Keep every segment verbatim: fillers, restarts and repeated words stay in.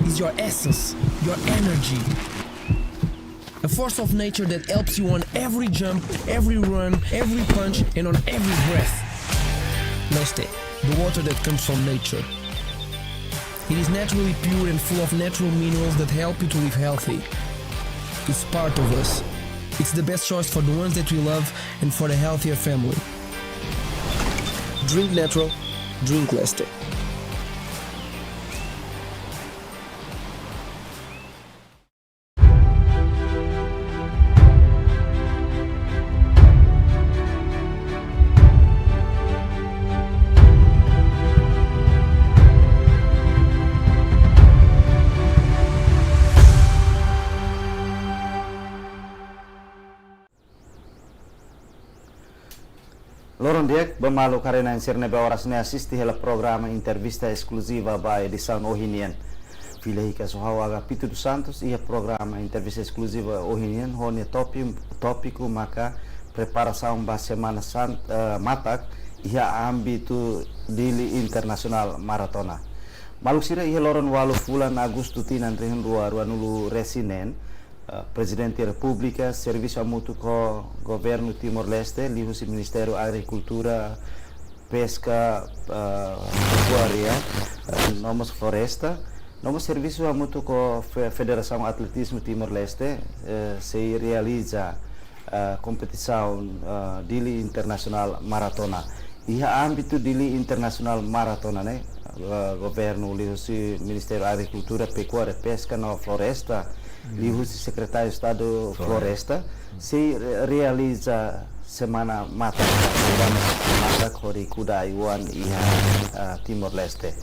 is your essence, your energy. A force of nature that helps you on every jump, every run, every punch, and on every breath. Leste, the water that comes from nature. It is naturally pure and full of natural minerals that help you to live healthy. It's part of us. It's the best choice for the ones that we love and for the healthier family. Drink natural, drink Leste. Loron di'ak ba maluk haree-na'in sira ne'ebé oras ne'e asiste hela programa entrevista eskluziva ba edisaun ohin nian. Fila hikas ho ha'u Agapito dos Santos iha programa entrevista eskluziva ohin nian ho nia tópi-, tópiku maka preparasaun ba Semana Sant-, eh, Matak iha ámbitu Dili Internasionál Maratona. Maluk sira, iha loron ualu fulan Agostu tinan rihun rua ruanulu-resin-neen, eh, Prezidente Repúblika servisu hamutuk ho Governu Timor-Leste, liuhusi Ministériu Agrikultura, Peska, eh, Pekuária, eh, no mós Floresta, no mós servisu hamutuk ho Fe-, Federasaun Atletizmu Timor-Leste, eh, sei realiza, eh, kompetisaun, eh, Dili Internasionál Maratona. Iha ámbitu Dili Internasionál Maratona ne'e, eh, governu liuhusi Ministériu Agrikultura, Pekuária, Peska no Floresta, liuhusi Sekretáriu Estadu Floresta, sei re-, realiza Semana Matak, Semana Matak hodi kuda ai-oan iha, eh, Timor-Leste.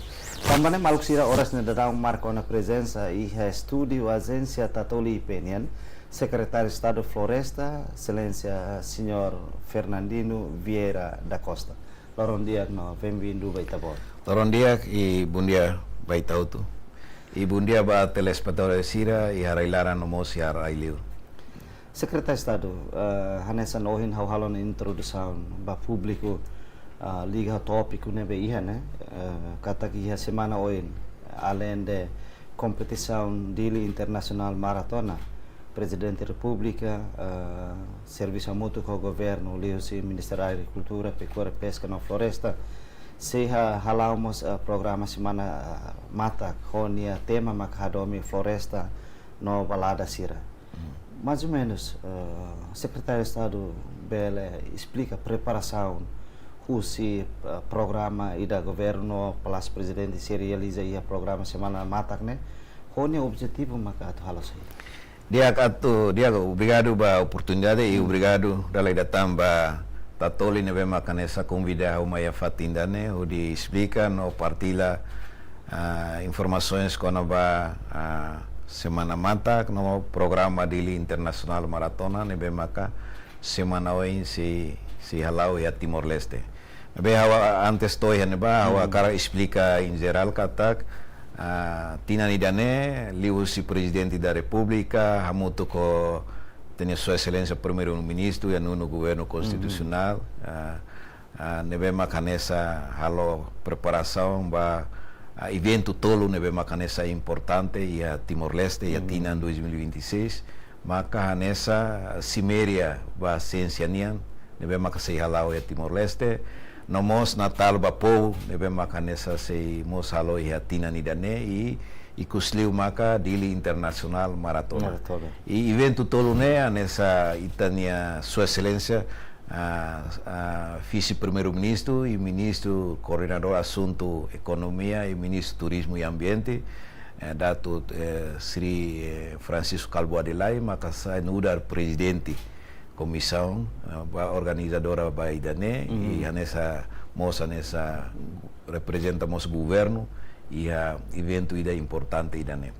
Tanba ne'e maluk sira, oras ne'e daudaun marka ona prezensa iha estúdiu Ajénsia Tatoli I P nian, Sekretáriu Estadu Floresta, Exelénsia Señór Fernandino Vieira da Costa. Loron di'ak no benvindu ba Ita-Boot. Loron di'ak i bondia ba ita hotu. I bondia ba telespetadór sira iha rai-laran no mós iha rai-liur. Sekretáriu Estadu, eh, hanesan ohin ha'u halo ona introdusaun ba públiku, eh, liga ho tópiku ne'ebé iha ne'e, eh, katak iha semana oin, aleinde kompetisaun Dili Internasionál Maratona, Prezidente Repúblika, eh, servisu hamutuk ho governu, liuhusi Ministériu Agrikultura, Pekuária, Peska no Floresta, sei ha-, hala'o mós, eh, programa Semana, eh, Matak, ho nia tema maka hadomi floresta no balada sira. Mais ou menus, eh, Sekretáriu Estadu bele esplika preparasaun husi, eh, programa ida governu no Palásiu Prezidente sei realiza iha programa Semana Matak ne'e, ho nia objetivu maka atu halo saida? Di'ak, atu, di'ak, obrigadu ba oportunidade i obrigadu dala ida tan ba Tatoli ne'ebé maka hanesan konvida ha'u mai iha fatin ida-ne'e hodi esplika no partilla, ah, informasoens kona-ba, ah, Semana Matak no programa Dili Internasionál Maratona ne'ebé maka semana oin sei, sei hala'o iha Timor-Leste. Ne'ebé ha'u, antes to'o iha ne'ebá, ha'u hakarak esplika en jerál katak, ah, tinan ida-ne'e, liuhusi Prezidente da Repúblika, hamutuk ho ita-nia Sua Exelénsia Primeiru-Ministru iha nonu Governu Konstitusionál, ah, ah, ne'ebé maka hanesan halo preparasaun ba, ah, eventu tolu ne'ebé maka hanesan importante iha Timor-Leste iha tinan dois mil e vinte e seis, maka hanesan siméria ba siénsia nian ne'ebé maka sei hala'o iha Timor-Leste, no mós Natál ba Povu ne'ebé maka hanesan sei mós halo iha tinan ida-ne'e i, ikusliu maka Dili Internasionál Maratona. Maratona. I eventu tolu ne'e hanesan ita-nia Sua Exelénsia, ah, ah, Vise-Primeiru-Ministru i Ministru Koordenadór Asuntu Ekonomia i Ministru Turizmu i Ambiente, eh, Datuk, eh, Sri, eh, Francisco Calbuadi Lay, maka sai nu'udar prezidente komisaun, eh, ba organizadora ba ida-ne'e, i hanesan mós hanesan reprezenta mós governu iha eventu ida importante ida-ne'e.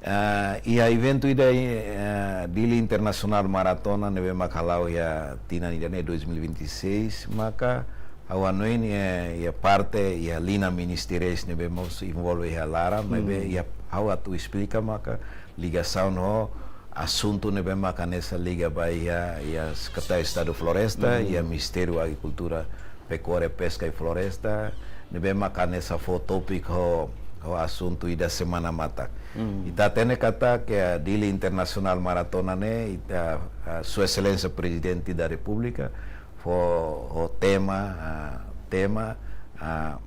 Ah, iha eventu ida, eh, Dili Internasionál Maratona ne'ebé maka hala'o iha tinan ida-ne'e dois mil e vinte e seis, maka ha'u hanoin, eh, iha parte, iha liña ministeriais ne'ebé mós envolve iha laran, maibé iha ha'u atu esplika maka ligasaun ho asuntu ne'ebé maka hanesan liga ba iha, iha Sekretáriu Estadu Floresta, iha Ministériu Agrikultura, Pekuária, Peska i Floresta, ne'ebé maka hanesan fó tópiku ho, ho asuntu ida semana matak. Ita hatene katak Dili Internasionál Maratona ne'e, ita, ah, Sua Exelénsia Prezidente da Repúblika fó ho tema, ah, tema, ah,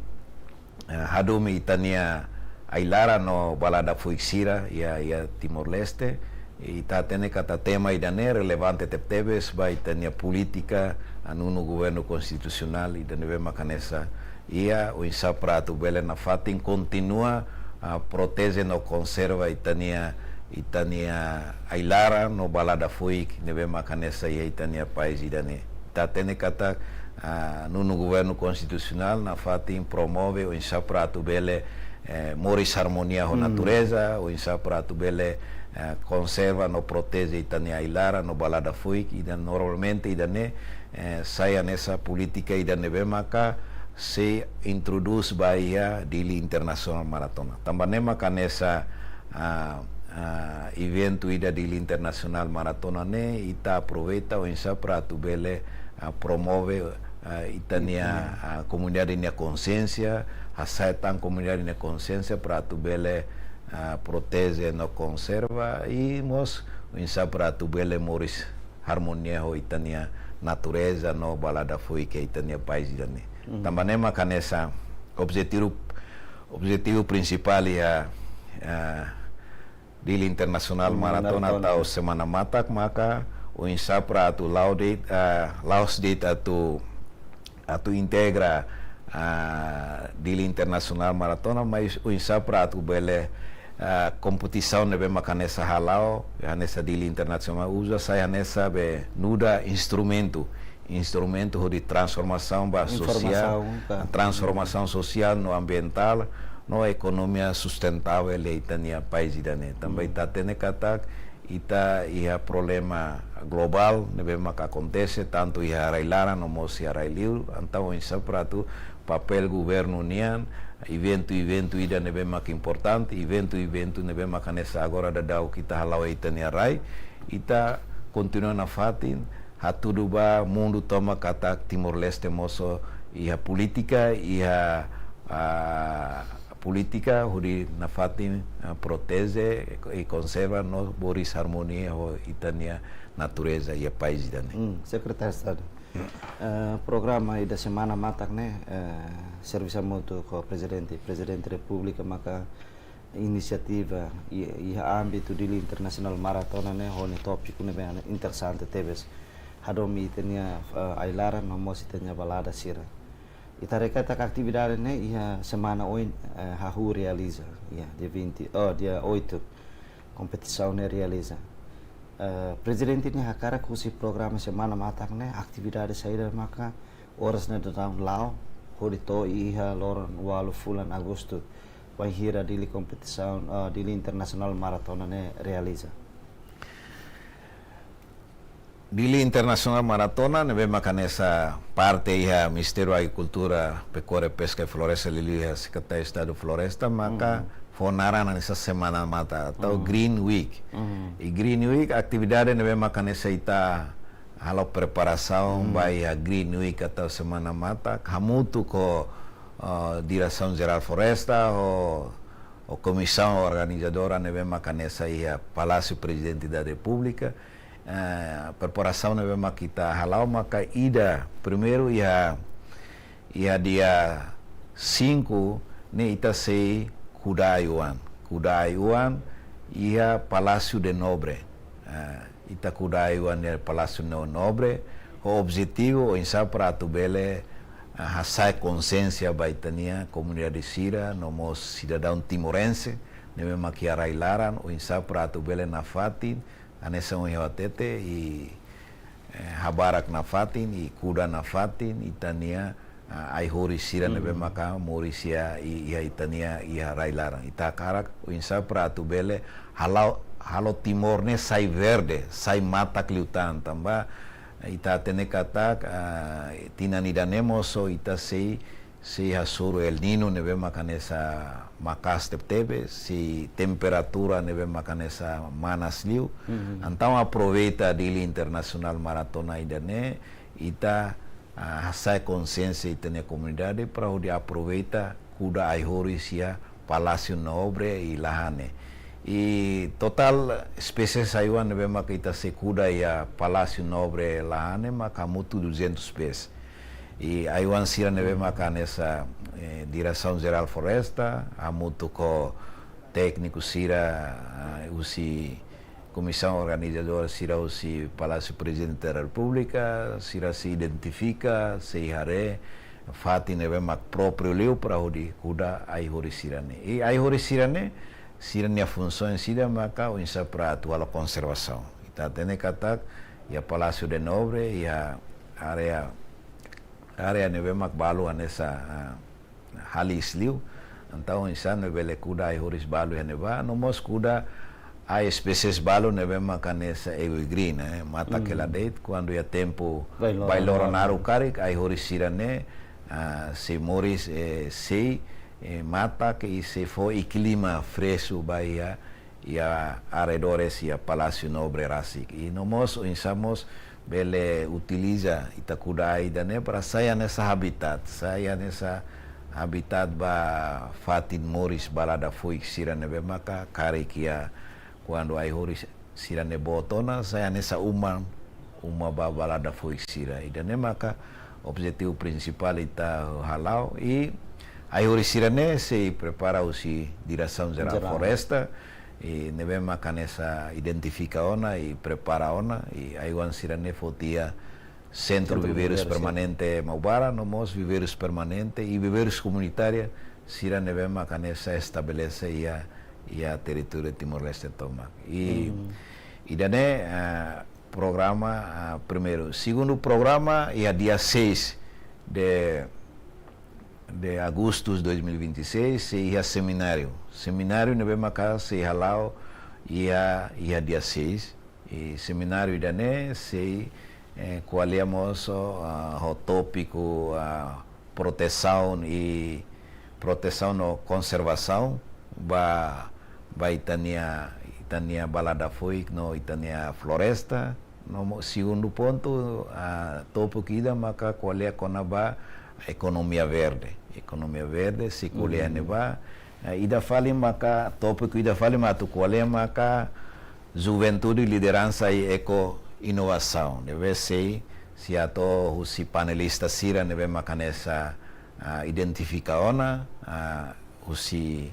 eh, hadomi ita-nia ai-laran no balada fuik sira iha, iha Timor-Leste. Ita hatene katak tema ida-ne'e relevante tebetebes ba ita-nia polítika, ah, nonu governu konstitusionál ida ne'ebé mak hanesan iha, oinsá para atu bele nafatin kontinua, ah, proteje no konserva ita-nia, ita-nia ai-laran no balada fuik ne'ebé mak hanesan iha ita-nia país ida-ne'e. Ita hatene katak, ah, nonu governu konstitusionál nafatin promove oinsá para atu bele, eh, moris harmonia ho natureza, oinsá para atu bele, eh, konserva no proteje ita-nia ai-laran no balada fuik, ida normalmente ida-ne'e, eh, sai hanesan polítika ida ne'ebé maka sei introdús ba iha Dili Internasionál Maratona. Tanba ne'e maka hanesan, ah, ah, eventu ida Dili Internasionál Maratona ne'e, ita aproveita oinsá para atu bele, ah, promove, ah, ita-nia, ah, komunidade nia konxiénsia, hasa'e tan komunidade nia konxiénsia para atu bele, ah, proteje no konserva, i mós oinsá para atu bele moris harmonia ho ita-nia natureza no balada fuik iha ita-nia país ida-ne'e. Tanba ne'e maka hanesan objetivu, objetivu prinsipál iha, ah, Dili Internasionál Maratona tau semana matak maka oinsá para atu la'o de'it, ah, la'ós de'it atu, atu integra, ah, Dili Internasionál Maratona, mas oinsá para atu bele, ah, kompetisaun ne'ebé maka hanesan hala'o, hanesan Dili Internasionál uza sai hanesan be nu'udar instrumentu, instrumentu hodi transformasaun ba sosiál, transformasaun sosiál no ambientál, no ekonomia sustentável iha ita-nia país ida-ne'e. Tanba ita hatene katak ita iha problema globál ne'ebé maka akontese tantu iha rai-laran no mós iha rai-liur, entaun oinsá para atu papél governu nian, eventu-eventu ida ne'ebé maka importante, eventu-eventu ne'ebé maka hanesan agora daudaun ita hala'o iha ita-nia rai, ita kontinua nafatin hatudu ba mundu tomak katak Timor-Leste mós iha polítika, iha, ah, polítika hodi nafatin, ah, proteje i konserva no moris harmonia ho ita-nia natureza iha país ida-ne'e. Hmm, Sekretáriu Estadu. Eh, programa ida semana matak ne'e, eh, servisu hamutuk ho Prezidente, Prezidente Repúblika maka inisiativa i, iha ámbitu Dili Internasionál Maratona ne'e ho nia tópiku ne'ebé interesante tebes. Hadomi ita-nia, eh, ai-laran no mós ita-nia balada sira. Ita haree katak atividade ne'e iha semana oin, eh, hahú realiza, iha dia vinte, oh, dia oito, kompetisaun ne'e realiza. Eh, Prezidente nia hakarak husi programa semana matak ne'e, atividade saida maka oras ne'e daudaun la'o hodi to'o iha loron ualu fulan Agostu, bainhira Dili kompetisaun, eh, Dili Internasionál Maratona ne'e realiza. Dili Internasionál Maratona ne'ebé maka hanesan parte iha Ministériu Agrikultura, Pekuária, Peska i Floresta, liuliu iha Sekretáriu Estadu Floresta, maka fó naran hanesan semana matak atau Green Week. I Green Week atividade ne'ebé maka hanesan ita halo preparasaun ba iha Green Week atau semana matak, hamutuk ho, eh, Diresaun Jerál Floresta, ho, ho komisaun organizadora ne'ebé maka hanesan iha Palásiu Prezidente da Repúblika. Eh, preparasaun ne'ebé maka ita hala'o maka ida, primeiru iha, iha dia cinco ne'e ita sei kuda ai-oan. Kuda ai-oan iha Palásiu de Nobre. Eh, ita kuda ai-oan iha Palásiu no-, Nobre, ho objetivu oinsá para atu bele, ah, hasa'e konxiénsia ba ita-nia komunidade sira, no mós sidadaun timorense ne'ebé maka iha rai-laran, oinsá para atu bele nafatin, hanesan ohin ha'u hatete, i, eh, habarak nafatin, i kuda nafatin ita-nia, ah, ai-horis sira ne'ebé maka moris iha, i, iha ita-nia, iha rai-laran. Ita hakarak oinsá para atu bele halo, halo Timor ne'e sai verde, sai matak liután, tanba ita hatene katak, ah, tinan ida-ne'e mós ita sei, sei hasoru El Niño ne'ebé maka hanesan maka'as tebetebes, sei temperatura ne'ebé maka hanesan manas liu. Entaun aproveita Dili Internasionál Maratona ida-ne'e, ita, ah, hasa'e konxiénsia ita-nia komunidade para hodi aproveita kuda ai-horis iha Palásiu Nobre i Lahane. I totál espésies haiwan ne'ebé maka ita sei kuda iha Palásiu Nobre Lahane maka hamutuk duzentos espésies. I haiwan sira ne'ebé maka hanesan, eh, Diresaun Jerál Floresta, hamutuk ho tékniku sira, ah, husi komisaun organizadora sira husi Palásiu Prezidente da Repúblika, sira sei identifika, sei haree fatin ne'ebé mak própriu liu para hodi kuda ai-horis sira-ne'e. I ai-horis sira-ne'e, sira-nia funsaun sira maka oinsá para atu halo konservasaun. Ita hatene katak iha Palásiu Nobre, iha área, área ne'ebé mak balu hanesan, ah, halis liu. Entaun oinsá ne'e bele kuda ai-horis balu iha ne'ebá, no mós kuda ai-espésies balu ne'ebé maka hanesan evergreen, eh, matak hela de'it, kuandu iha tempu bailoro, bailoro naruk karik, ai-horis sira-ne'e, ah, sei moris, eh, sei, eh, matak i sei fó klima fresku ba iha, iha arredores iha Palásiu Nobre rasik. I no mós oinsá mós bele utiliza ita kuda ai ida-ne'e para sai hanesan habitat, sai hanesan habitat ba fatin moris balada foik sira ne'ebé maka karik iha kuandu ai-horis sira-ne'e boot ona, sai hanesan uma, uma ba balada foik sira. Ida-ne'e maka objetivu prinsipál ita hala'o. I ai-horis sira-ne'e sei prepara husi Diresaun Jerál Floresta, i ne'ebé maka hanesan identifika ona i prepara ona, i haiwan sira-ne'e foti iha Sentru Viveirus Permanente Maubara, no mós viveirus permanente i viveirus komunitária sira ne'ebé maka hanesan estabelese iha, iha territóriu Timor-Leste tomak. I ida-ne'e, ah, programa, ah, primeiru. Segundu programa, iha dia seis de, de agosto de dois mil e vinte e seis, sei iha semináriu. Semináriu ne'ebé maka sei hala'o iha, iha dia seis. I semináriu ida-ne'e sei, eh, ko'alia mós, ah, ho tópiku, ah, protesaun i protesaun no konservasaun ba, ba ita-nia, ita-nia balada foik no ita-nia floresta. No mós segundu pontu, ah, tópiku ida maka ko'alia kona-ba ekonomia verde. Ekonomia verde, sei ko'alia ne'ebá. Ah, ida fali maka, tópiku ida fali mak atu ko'alia maka juventude, lideransa i eko-inovasaun. Ne'ebé sei, sei hato'o husi panelista sira ne'ebé maka hanesan, ah, identifika ona, ah, husi,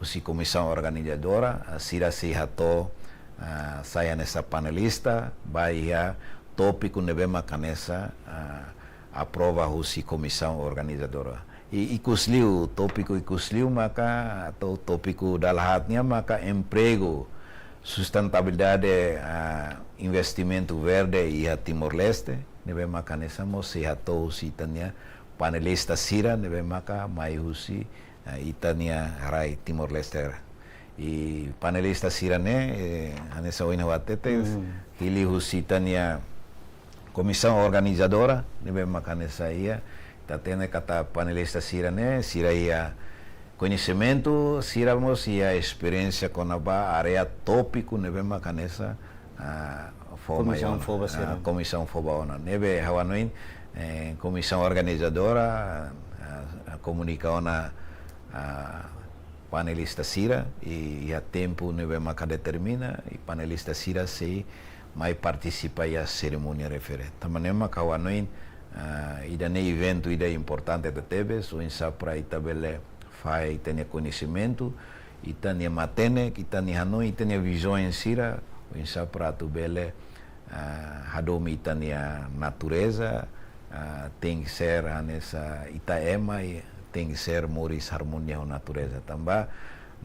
husi komisaun organizadora, ah, sira sei hato'o, ah, sai hanesan panelista ba iha tópiku ne'ebé maka hanesan, ah, aprova husi komisaun organizadora. I ikusliu, tópiku ikusliu maka, atau tópiku dala haat nian maka empregu, sustentabilidade, ah, investimentu verde iha Timor-Leste, ne'ebé maka hanesan mós sei hato'o husi ita-nia panelista sira ne'ebé maka mai husi, ah, ita-nia rai Timor-Leste. I panelista sira-ne'e, eh, hanesan ohin ha'u hatete, hili husi ita-nia komisaun organizadora, ne'ebé maka hanesan iha, ita hatene katak panelista sira-ne'e, sira iha koñesimentu, sira mós iha esperiénsia kona-ba área tópiku ne'ebé maka hanesan, ah, fó mai ona, fó ba sira, ah, komisaun fó ba ona. Ne'ebé ha'u hanoin, eh, komisaun organizadora, ah, komunika ona, ah, panelista sira, i iha tempu ne'ebé maka determina, i panelista sira sei mai partisipa iha serimónia refere. Tanba ne'e maka ha'u hanoin, ah, ida-ne'e eventu ida importante tebetebes, oinsá para ita bele fahe ita-nia koñesimentu, ita-nia matenek, ita-nia hanoin, ita-nia vizaun sira, oinsá para atu bele, ah, hadomi ita-nia natureza, ah, tenke ser hanesan ita ema i tenke ser moris harmonia ho natureza. Tanba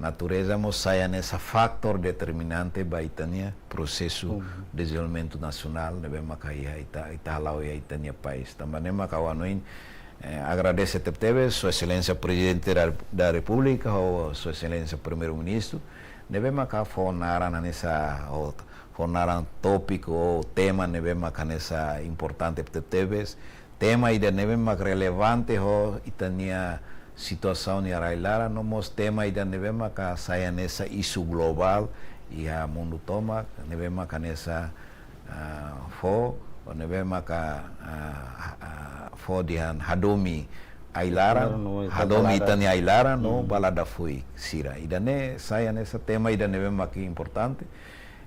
natureza mós sai hanesan fatór determinante ba ita-nia prosesu dezenvolvimentu nasionál ne'ebé maka iha ita, ita hala'o iha ita-nia país. Tanba ne'e maka ha'u hanoin, eh, agradese tebetebes Sua Exelénsia Prezidente da, da Repúblika, ho Sua Exelénsia Primeiru-Ministru, ne'ebé maka fó naran hanesan, ho fó naran tópiku ou tema ne'ebé maka hanesan importante tebetebes, tema ida ne'ebé mak relevante ho ita-nia situasaun iha rai-laran, no mós tema ida ne'ebé maka sai hanesan isu globál iha mundu tomak, ne'ebé maka hanesan, ah, fó, ne'ebé maka, ah, ah, fó dehan hadomi ai-laran, Ai-laran no, hadomi balada. Ita-nia ai-laran no Hmm. balada foin sira. Ida-ne'e sai hanesan tema ida ne'ebé mak importante,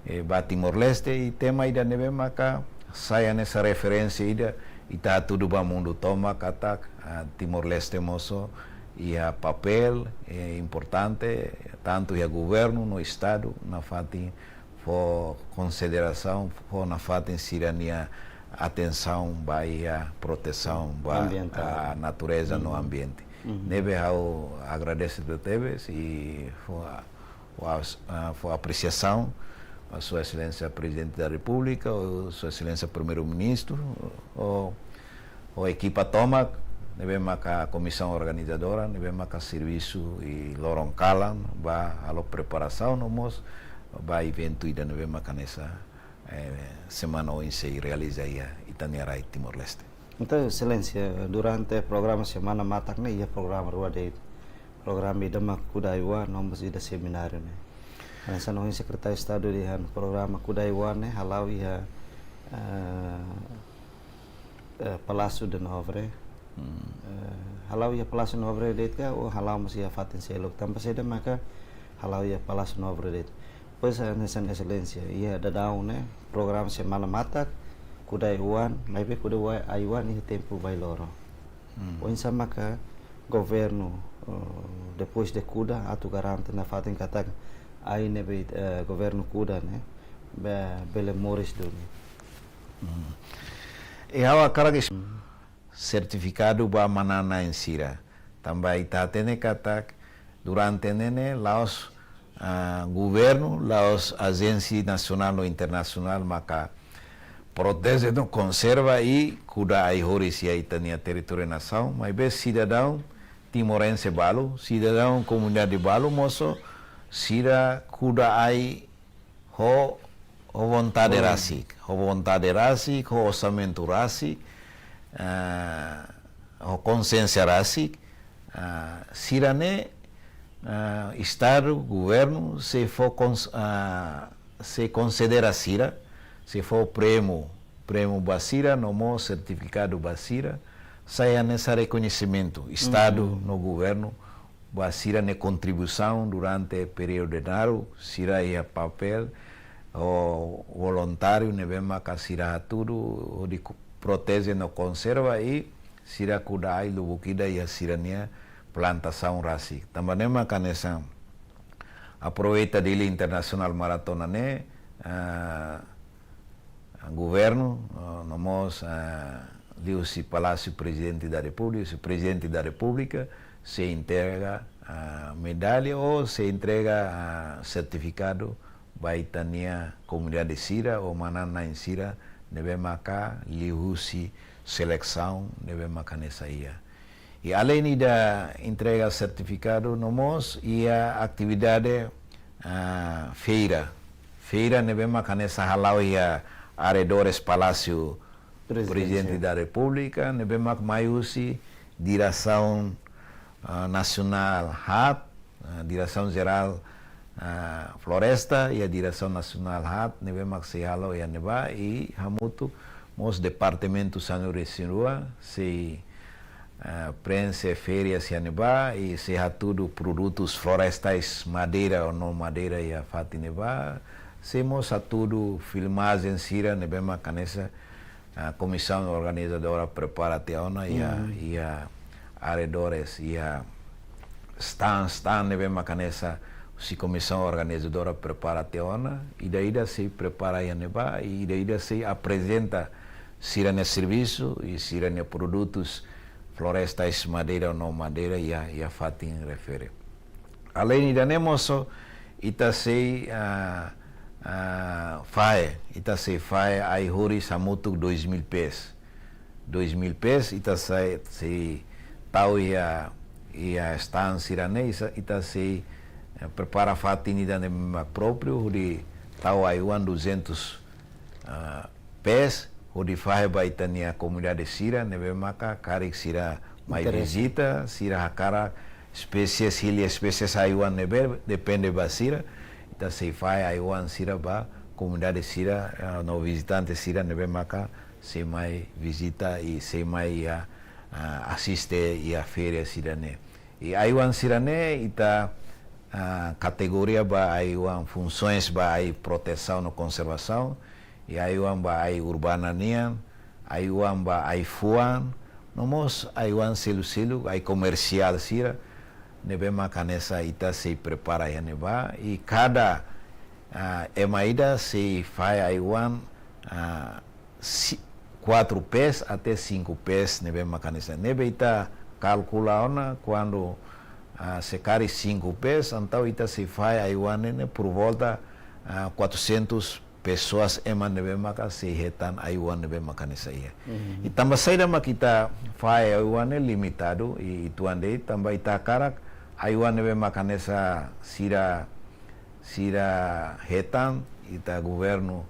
eh, ba Timor-Leste, i tema ida ne'ebé maka sai hanesan referénsia ida ita hatudu ba mundu tomak katak, ah, Timor-Leste mós iha papél, eh, importante, tantu iha governu no estadu, nafatin fó konsiderasaun, fó nafatin sira-nia atensaun ba iha protesaun ba, Ambientál. ah, natureza no Mhm. ambiente. Mhm. Ne'ebé ha'u agradese tebes i fó, fó, ah, fó apresiasaun ba Sua Exelénsia Prezidente da Repúblika, ou Sua Exelénsia Primeiru-Ministru, ou, ou ekipa tomak, ne'ebé maka komisaun organizadora, ne'ebé maka servisu iha loron kalan, ba halo preparasaun no mós ba eventu ida ne'ebé maka hanesan, eh, semana oin sei realiza iha ita-nia rai Timor-Leste. Entaun, Exelénsia, durante programa semana matak ne'e iha programa rua de'it. Programa ida mak Kuda Ai-Oan, no mós ida semináriu ne'e. Hanesan ohin Sekretáriu Estadu dehan programa Kuda Ai-Oan ne'e hala'o iha, eh, eh, Palácio do Nobre. Hmm. Eh, hala'o iha Palácio Nobre de'it ka, ou hala'o mós iha fatin seluk. Tanba saida maka hala'o iha Palácio Nobre de'it. Pois, eh, hanesan Exelénsia, iha daudaun ne'e programa semana matak, Kuda Ai-Oan, maibé Kuda Ai-Oan iha tempu bailoro. Hmm. Oinsá maka governu, eh, depois de kuda, atu garante nafatin katak ai ne'ebé, eh, governu kuda ne'e, be-, bele moris duni. Hmm. I ha'u hakarak es-, sertifikadu ba manán-na'in sira. Tanba ita hatene katak durante ne'e ne'e la'ós, ah, governu, la'ós ajénsia nasionál ou internasionál maka proteje no konserva i kuda ai-horis iha ita-nia territóriu nasaun, maibé sidadaun timorense balu, sidadaun komunidade balu mós sira kuda ai ho, ho vontade Hmm. rasik, ho vontade rasik, ho orsamentu rasik, ah, ho konxiénsia rasik, ah, sira-ne'e, ah, estadu, governu sei fó kons-, ah, sei konsidera sira, sei fó prémiu, prémiu ba sira, no mós sertifikadu ba sira, sai hanesan rekoñesimentu, estadu, Mhm. no governu, ba sira-nia kontribuisaun durante períodu naruk, sira iha papél ou voluntáriu ne'ebé maka sira hatudu hodi ku-, proteje no konserva i sira kuda ai lubuk ida iha sira-nia plantasaun rasik. Tanba ne'e maka hanesan aproveita Dili Internasionál Maratona ne'e, ah, governu, ah, no mós, ah, liuhusi Palásiu Prezidente da Repúblika, husi Prezidente da Repúblika, sei entrega, ah, medalla ou sei entrega, ah, sertifikadu ba ita-nia komunidade sira ou manán-na'in sira ne'ebé maka liuhusi selesaun ne'ebé maka hanesan iha. I aleinde da entrega sertifikadu no mós iha atividade, ah, feira. Feira ne'ebé maka hanesan hala'o iha arredores Palásiu Prezidente. Prezidente da Repúblika, ne'ebé mak mai husi Diresaun, ah, Nasionál haat, ah, Diresaun Jerál, ah, Floresta, iha Diresaun Nasionál haat, ne'ebé mak sei halo iha ne'ebá, i hamutuk mós Departamentu Sanulu-resin-rua, sei, ah, prenxe férias iha ne'ebá, i sei hatudu produtus florestais madeira ou não madeira iha fatin ne'ebá, sei mós hatudu filmajen sira ne'ebé mak hanesan, ah, komisaun organizadora prepara tiha ona iha, Mhm. iha arredores, iha stand, stand ne'ebé mak hanesan husi komisaun organizadora prepara tiha ona, ida-ida sei prepara iha ne'ebá, i ida-ida sei aprezenta sira-nia servisu i sira-nia produtus florestais madeira ou não madeira iha, iha fatin refere. Aleinde ida-ne'e mós ita sei, ah, ah, fahe, ita sei fahe ai-horis hamutuk dois mil pés. Dois mil pés, ita sei, sei tau iha, iha stand sira-ne'e, ita, ita sei, eh, prepara fatin ida-ne'e mak própriu, hodi tau ai-oan duzentos, ah, pés, hodi fahe ba ita-nia komunidade sira, ne'ebé maka karik sira mai Interese. Vizita, sira hakarak espésies, hili espésies ai-oan ne'ebé depende ba sira, ita sei fahe ai-oan sira ba komunidade sira, eh, no vizitante sira ne'ebé maka sei mai vizita i sei mai iha ah, asiste iha feira sira-ne'e. I ai-oan sira-ne'e ita, ah, kategoria ba ai-oan, funsoens ba ai protesaun no konservasaun, i ai-oan ba ai urbana nian, ai-oan ba ai-fuan, no mós ai-oan seluk-seluk, ai komersiál sira, ne'ebé maka hanesan ita sei prepara iha ne'ebá, i kada, ah, ema ida sei fahe ai-oan, ah, si-, quatro pés até cinco pés ne'ebé maka hanesan. Ne'ebé ita kalkula ona kuandu, ah, se karik cinco pés, entaun ita sei fahe ai-oan ne'e por volta, ah, quatrocentos pessoas ema ne'ebé maka sei hetan ai-oan ne'ebé maka hanesan iha. Mhm. I tanba saida mak ita fahe ai-oan ne'e limitadu, i, i tuan de'it tanba ita hakarak ai-oan ne'ebé maka hanesan sira, sira hetan, ita governu,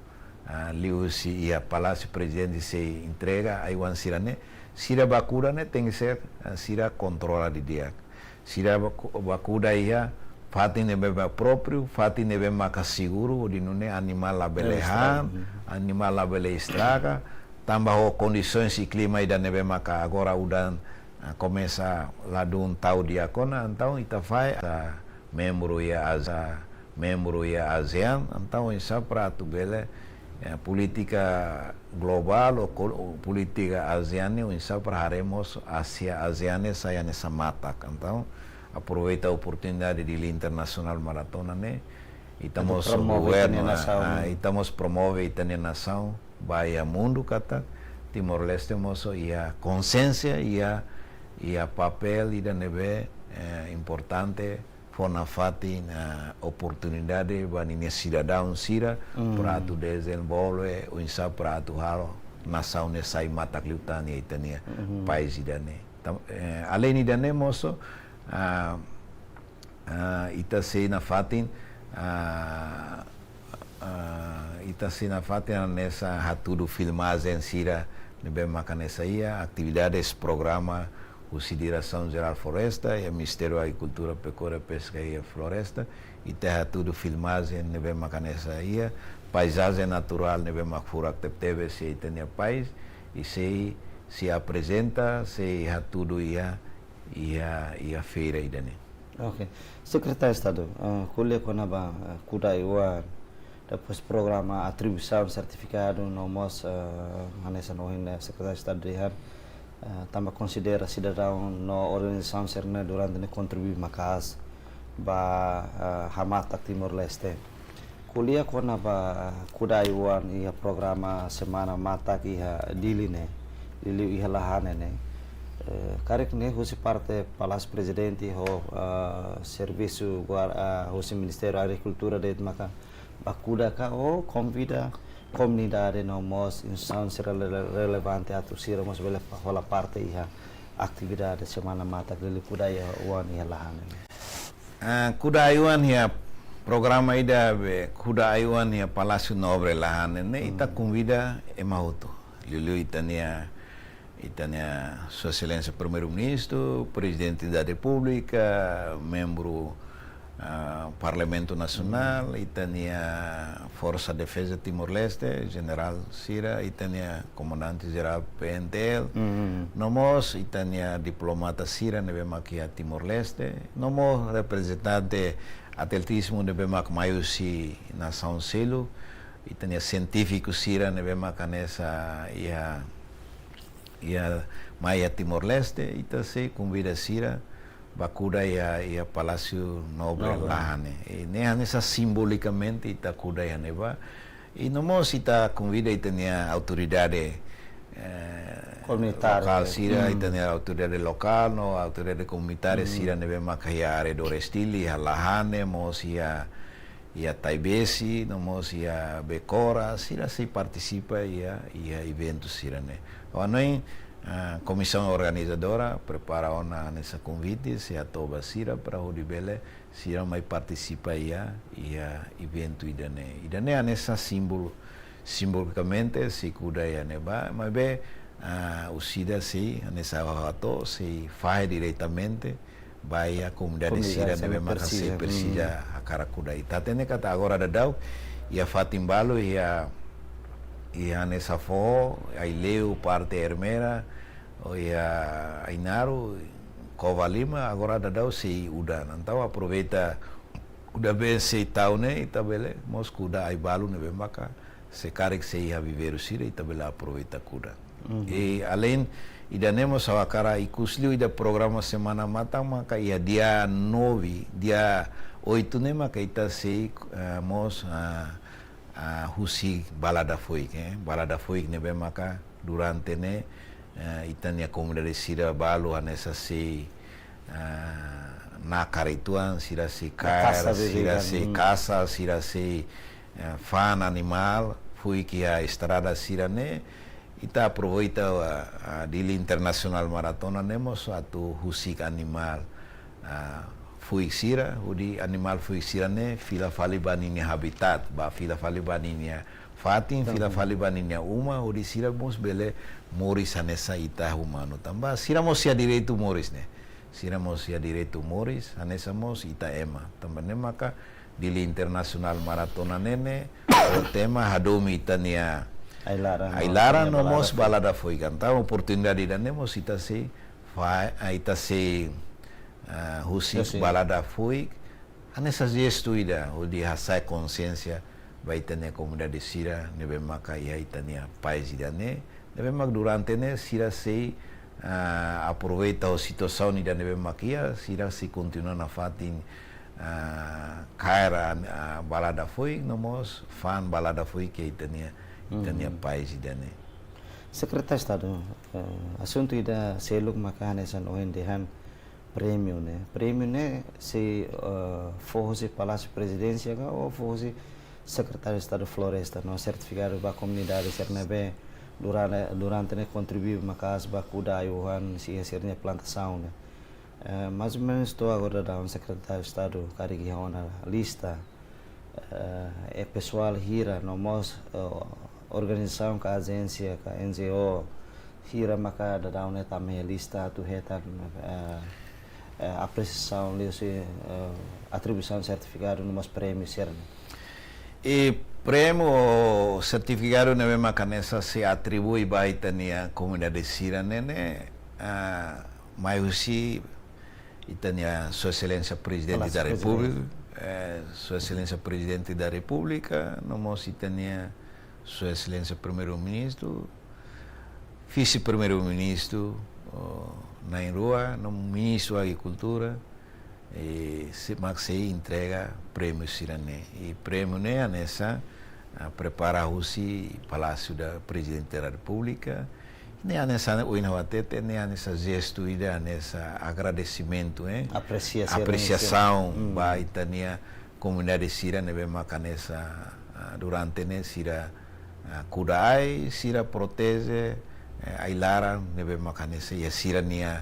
ah, liuhusi iha Palásiu Prezidente sei entrega ai-oan sira-ne'e, sira bá kuda ne'e tenke ser, ah, sira kontrola didi'ak. Sira bá ku-, bá kuda iha fatin ne'ebé maka própriu, fatin ne'ebé maka seguru, hodi nune'e animál labele han, animál labele estraga, tanba ho kondisoens i klima ida ne'ebé maka agora udan, ah, komesa ladún tau di'ak ona, entaun ita fahe, ah, membru iha ASEAN, membru iha ASEAN, entaun oinsá para atu bele, eh, polítika globál ou ko-, ou polítika ASEAN ne'e oinsá para haree mós Ásia ASEAN ne'e sai hanesan matak. Entaun, aproveita oportunidade Dili Internasionál Maratona ne'e, ita mós promove governu, ita-nia nasaun, ah, ita mós promove ita-nia nasaun ba iha mundu katak Timor-Leste mós iha konsiénsia, iha, iha papél ida ne'ebé, eh, importante, fó nafatin, ah, oportunidade ba ninia sidadaun sira, mm, para atu dezenvolve, oinsá para atu halo nasaun ne'e sai matak liután iha ita-nia, mhm, país ida-ne'e. Tam-, eh, além ida-ne'e mós, ah, ah, ita sei nafatin, ah, ah, ita sei nafatin hanesan hatudu filmajen sira ne'ebé maka hanesan iha atividades programa husi Diresaun Jerál Floresta, iha Ministériu Agrikultura, Pekuária, Peska i Floresta, ita hatudu filmajen ne'ebé maka hanesan iha paizajen naturál ne'ebé mak furak tebetebes iha ita-nia país, i sei, sei aprezenta, sei hatudu iha, iha, iha feira ida-ne'e. Oke. Sekretáriu Estadu, eh, ko'alia kona-ba, eh, kuda ai-oan, depois programa atribuisaun sertifikadu, no mós, eh, hanesan ohin, eh, Sekretáriu Estadu dehan, eh, tanba konsidera sidadaun no organizasaun sira-ne'e durante ne'e kontribui maka'as ba, eh, hamatak Timor-Leste. Ko'alia kona-ba kuda ai-oan iha programa Semana Matak iha Dili ne'e, liuliu iha Lahane ne'e. Eh, karik ne'e husi parte Palásiu Prezidente ho, eh, servisu guar-, eh, husi Ministériu Agrikultura de'it maka bá kuda ka ou konvida komunidade no mós instituisaun sira rele-, relevante atu sira mós bele pa-, hola parte iha atividade Semana Matak liuliu kuda ai-oan iha Lahane ne'e? Ah, kuda ai-oan iha programa ida be kuda ai-oan iha Palásiu Nobre Lahane ne'e, ita, hmm, konvida ema hotu. Liuliu ita-nia, ita-nia Sua Exelénsia Primeiru-Ministru, Prezidente da Repúblika, membru, ah, Parlamentu Nasionál, hmm, ita-nia Forsa Defeza Timor-Leste, jenerál sira, ita-nia Komandante Jerál P N T L, mm, no mós ita-nia diplomata sira ne'ebé mak iha Timor-Leste, no mós reprezentante atletizmu ne'ebé mak mai husi nasaun seluk, ita-nia sientífiku sira ne'ebé mak hanesan iha, iha mai iha Timor-Leste, ita sei konvida sira bá kuda iha, iha Palásiu Nobre, Nobre, Lahane. I ne'e hanesan simbolikamente ita kuda iha ne'ebá. I no mós ita konvida ita-nia autoridade, eh, komunitária, lokál sira, hmm, ita-nia autoridade lokál no autoridade komunitária, hmm, sira ne'ebé maka iha arredores Dili, iha Lahane, mós iha, iha Taibesi, no mós iha Becora, sira sei partisipa iha, iha eventu sira-ne'e. Ha'u hanoin, ah, komisaun organizadora prepara ona hanesan konvite, sei hato'o ba sira para hodi bele sira mai partisipa iha, iha eventu ida-ne'e. Ida-ne'e hanesan símbolu, simbolikamente sei kuda iha ne'ebá, maibé, ah, orsida sei hanesan ha'u hato'o, sei fahe diretamente ba iha komunidade, komunidade sira ne'ebé maka sei presiza, hmm, hakarak kuda. Ita hatene katak agora daudaun iha fatin balu iha, iha hanesan foho, Aileu, parte Ermera, Oiha Ainaro, kova lima, agora daudaun sei udan. Entaun aproveita udan be sei tau ne'e, ita bele mós kuda ai balu ne'ebé maka se karik sei iha viveiro sira, ita bele aproveita kuda. Mhm. I além ida-ne'e mós ha'u hakarak ikus liu ida programa semana matan maka iha dia nove, dia oito ne'e maka ita sei, eh, mós, ah, ah, husik balada foik, eh. Balada foik ne'ebé maka durante ne'e, eh, ita-nia komunidade sira balu hanesan sei, ah, nakar uitoan, sira sei kaer, kasa sira bebé, sei hmm, kasa, sira sei, eh, fa'an animál foik iha estrada sira-ne'e, ita aproveita, ah, ah, Dili Internasionál Maratona ne'e mós atu husik animál, ah, foik sira, hodi animál foik sira-ne'e fila fali ba ninia habitat, ba fila fali ba ninia fatin, fila fali ba ninia uma, hodi sira mós bele moris hanesan ita umanu. Tanba sira mós iha direitu moris ne'e. Sira mós iha direitu moris, hanesan mós ita ema. Tanba ne'e maka Dili Internasionál Maratona ne'e ne'e, o tema hadomi ita-nia ai-laran, ai-laran no mós balada foik. Entaun oportunidade ida-ne'e mós ita sei fa-, ah, ita sei, ah, husik balada foik. Hanesan jestu ida, hodi hasa'e konsiénsia ba ita-nia komunidade sira ne'ebé maka iha ita-nia país ida-ne'e, ne'ebé maka durante ne'e sira sei, ah, aproveita ho situasaun ida ne'ebé maka iha, sira sei kontinua nafatin, ah, kaer, ah, balada foik no mós fa'an balada foik iha ita-nia, ita-nia país ida-ne'e. Sekretáriu Estadu, eh, asuntu ida seluk maka hanesan ohin dehan prémiu ne'e. Prémiu ne'e sei, eh, fó husi Palásiu Prezidénsia ka ou fó husi Sekretáriu Estadu Floresta, no sertifikadu ba komunidade sira ne'ebé durante, durante ne'e kontribui maka'as ba kuda ai-oan sira-nia plantasaun ne'e. Eh, mais ou menus to'o agora daudaun Sekretáriu Estadu karik iha ona lista, eh, e pesoál hira no mós, eh, organizasaun ka ajénsia ka N G O hira maka daudaun ne'e tama iha lista atu hetan, eh, eh, apresiasaun liuhusi, eh, atribuisaun sertifikadu no mós prémiu sira-ne'e. I prémiu ou sertifikadu ne'ebé maka hanesan sei atribui ba ita-nia komunidade sira-ne'e ne'e, ah, mai husi ita-nia Sua Exelénsia Prezidente da Repúblika, eh, Sua Exelénsia Prezidente da Repúblika, no mós ita-nia Sua Exelénsia Primeiru-Ministru, Vise-Primeiru-Ministru, oh, na'in-rua, no Ministru Agrikultura, eh, sei, mak sei entrega prémiu sira-ne'e. I prémiu ne'e hanesan, ah, prepara husi Palásiu da Prezidente da Repúblika, ne'e hanesan ohin ha'u hatete, ne'e hanesan jestu ida, hanesan agradesimentu, eh. Apresiasaun, apresiasaun ba ita-nia komunidade sira ne'ebé maka hanesan, ah, durante ne'e sira, ah, kuda ai, sira proteje, eh, ai-laran ne'ebé maka hanesan iha sira-nia,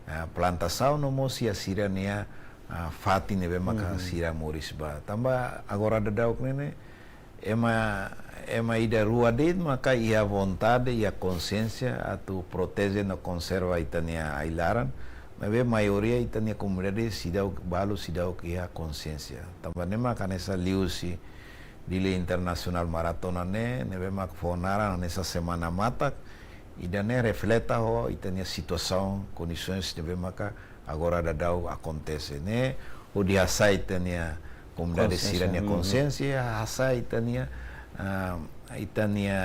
ah, plantasaun no mós iha sira-nia, ah, fatin ne'ebé maka sira moris ba. Tanba agora daudaun ne'e ne'e, ema, ema ida rua de'it maka iha vontade, iha konsiénsia atu proteje no konserva ita-nia ai-laran, maibé maioria ita-nia komunidade seidauk, balu seidauk iha konsiénsia. Tanba ne'e maka hanesan liuhusi Dili Internasionál Maratona ne'e, ne'ebé maka fó naran hanesan semana matak, ida-ne'e refleta ho ita-nia situasaun, kondisoens ne'ebé maka agora daudaun akontese ne'e, hodi hasa'e ita-nia komunidade sira-nia konsiénsia, hasa'e ita-nia, ah, ita-nia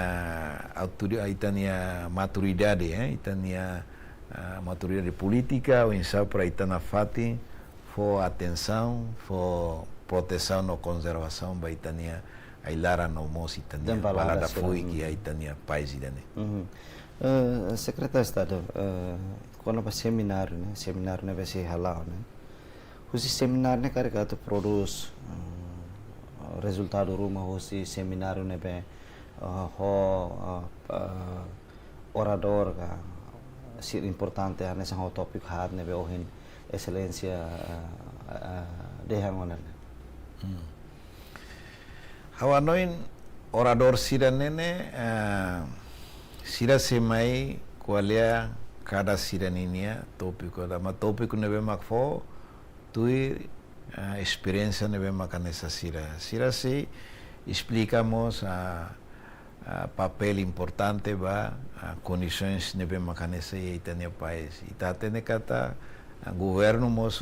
autoridade, ita-nia maturidade, eh, ita-nia, ah, maturidade polítika, oinsá para ita nafatin fó atensaun, fó protesaun no konservasaun ba ita-nia ai-laran no mós ita-nia balada foik iha ita-nia país ida-ne'e. Eh, Sekretáriu Estadu, eh, kona-ba semináriu ne'e, semináriu ne'ebé sei hala'o ne'e. Husi semináriu ne'e karik atu prodús, eh, rezultadu ruma husi semináriu ne'ebé, eh, ho, eh, eh, oradór ka sira importante hanesan ho tópiku haat ne'ebé ohin Exelénsia, eh, eh, dehan ona ne'e. Ha'u hanoin oradór sira-ne'e ne'e, eh, sira sei mai ko'alia kada sira ninia tópiku, tanba tópiku ne'ebé mak fó tuir, eh, esperiénsia ne'ebé mak hanesan sira. Sira sei esplika mós, ah, ah, papél importante ba, ah, kondisoens ne'ebé maka hanesan iha ita-nia país. Ita hatene katak, ah, governu mós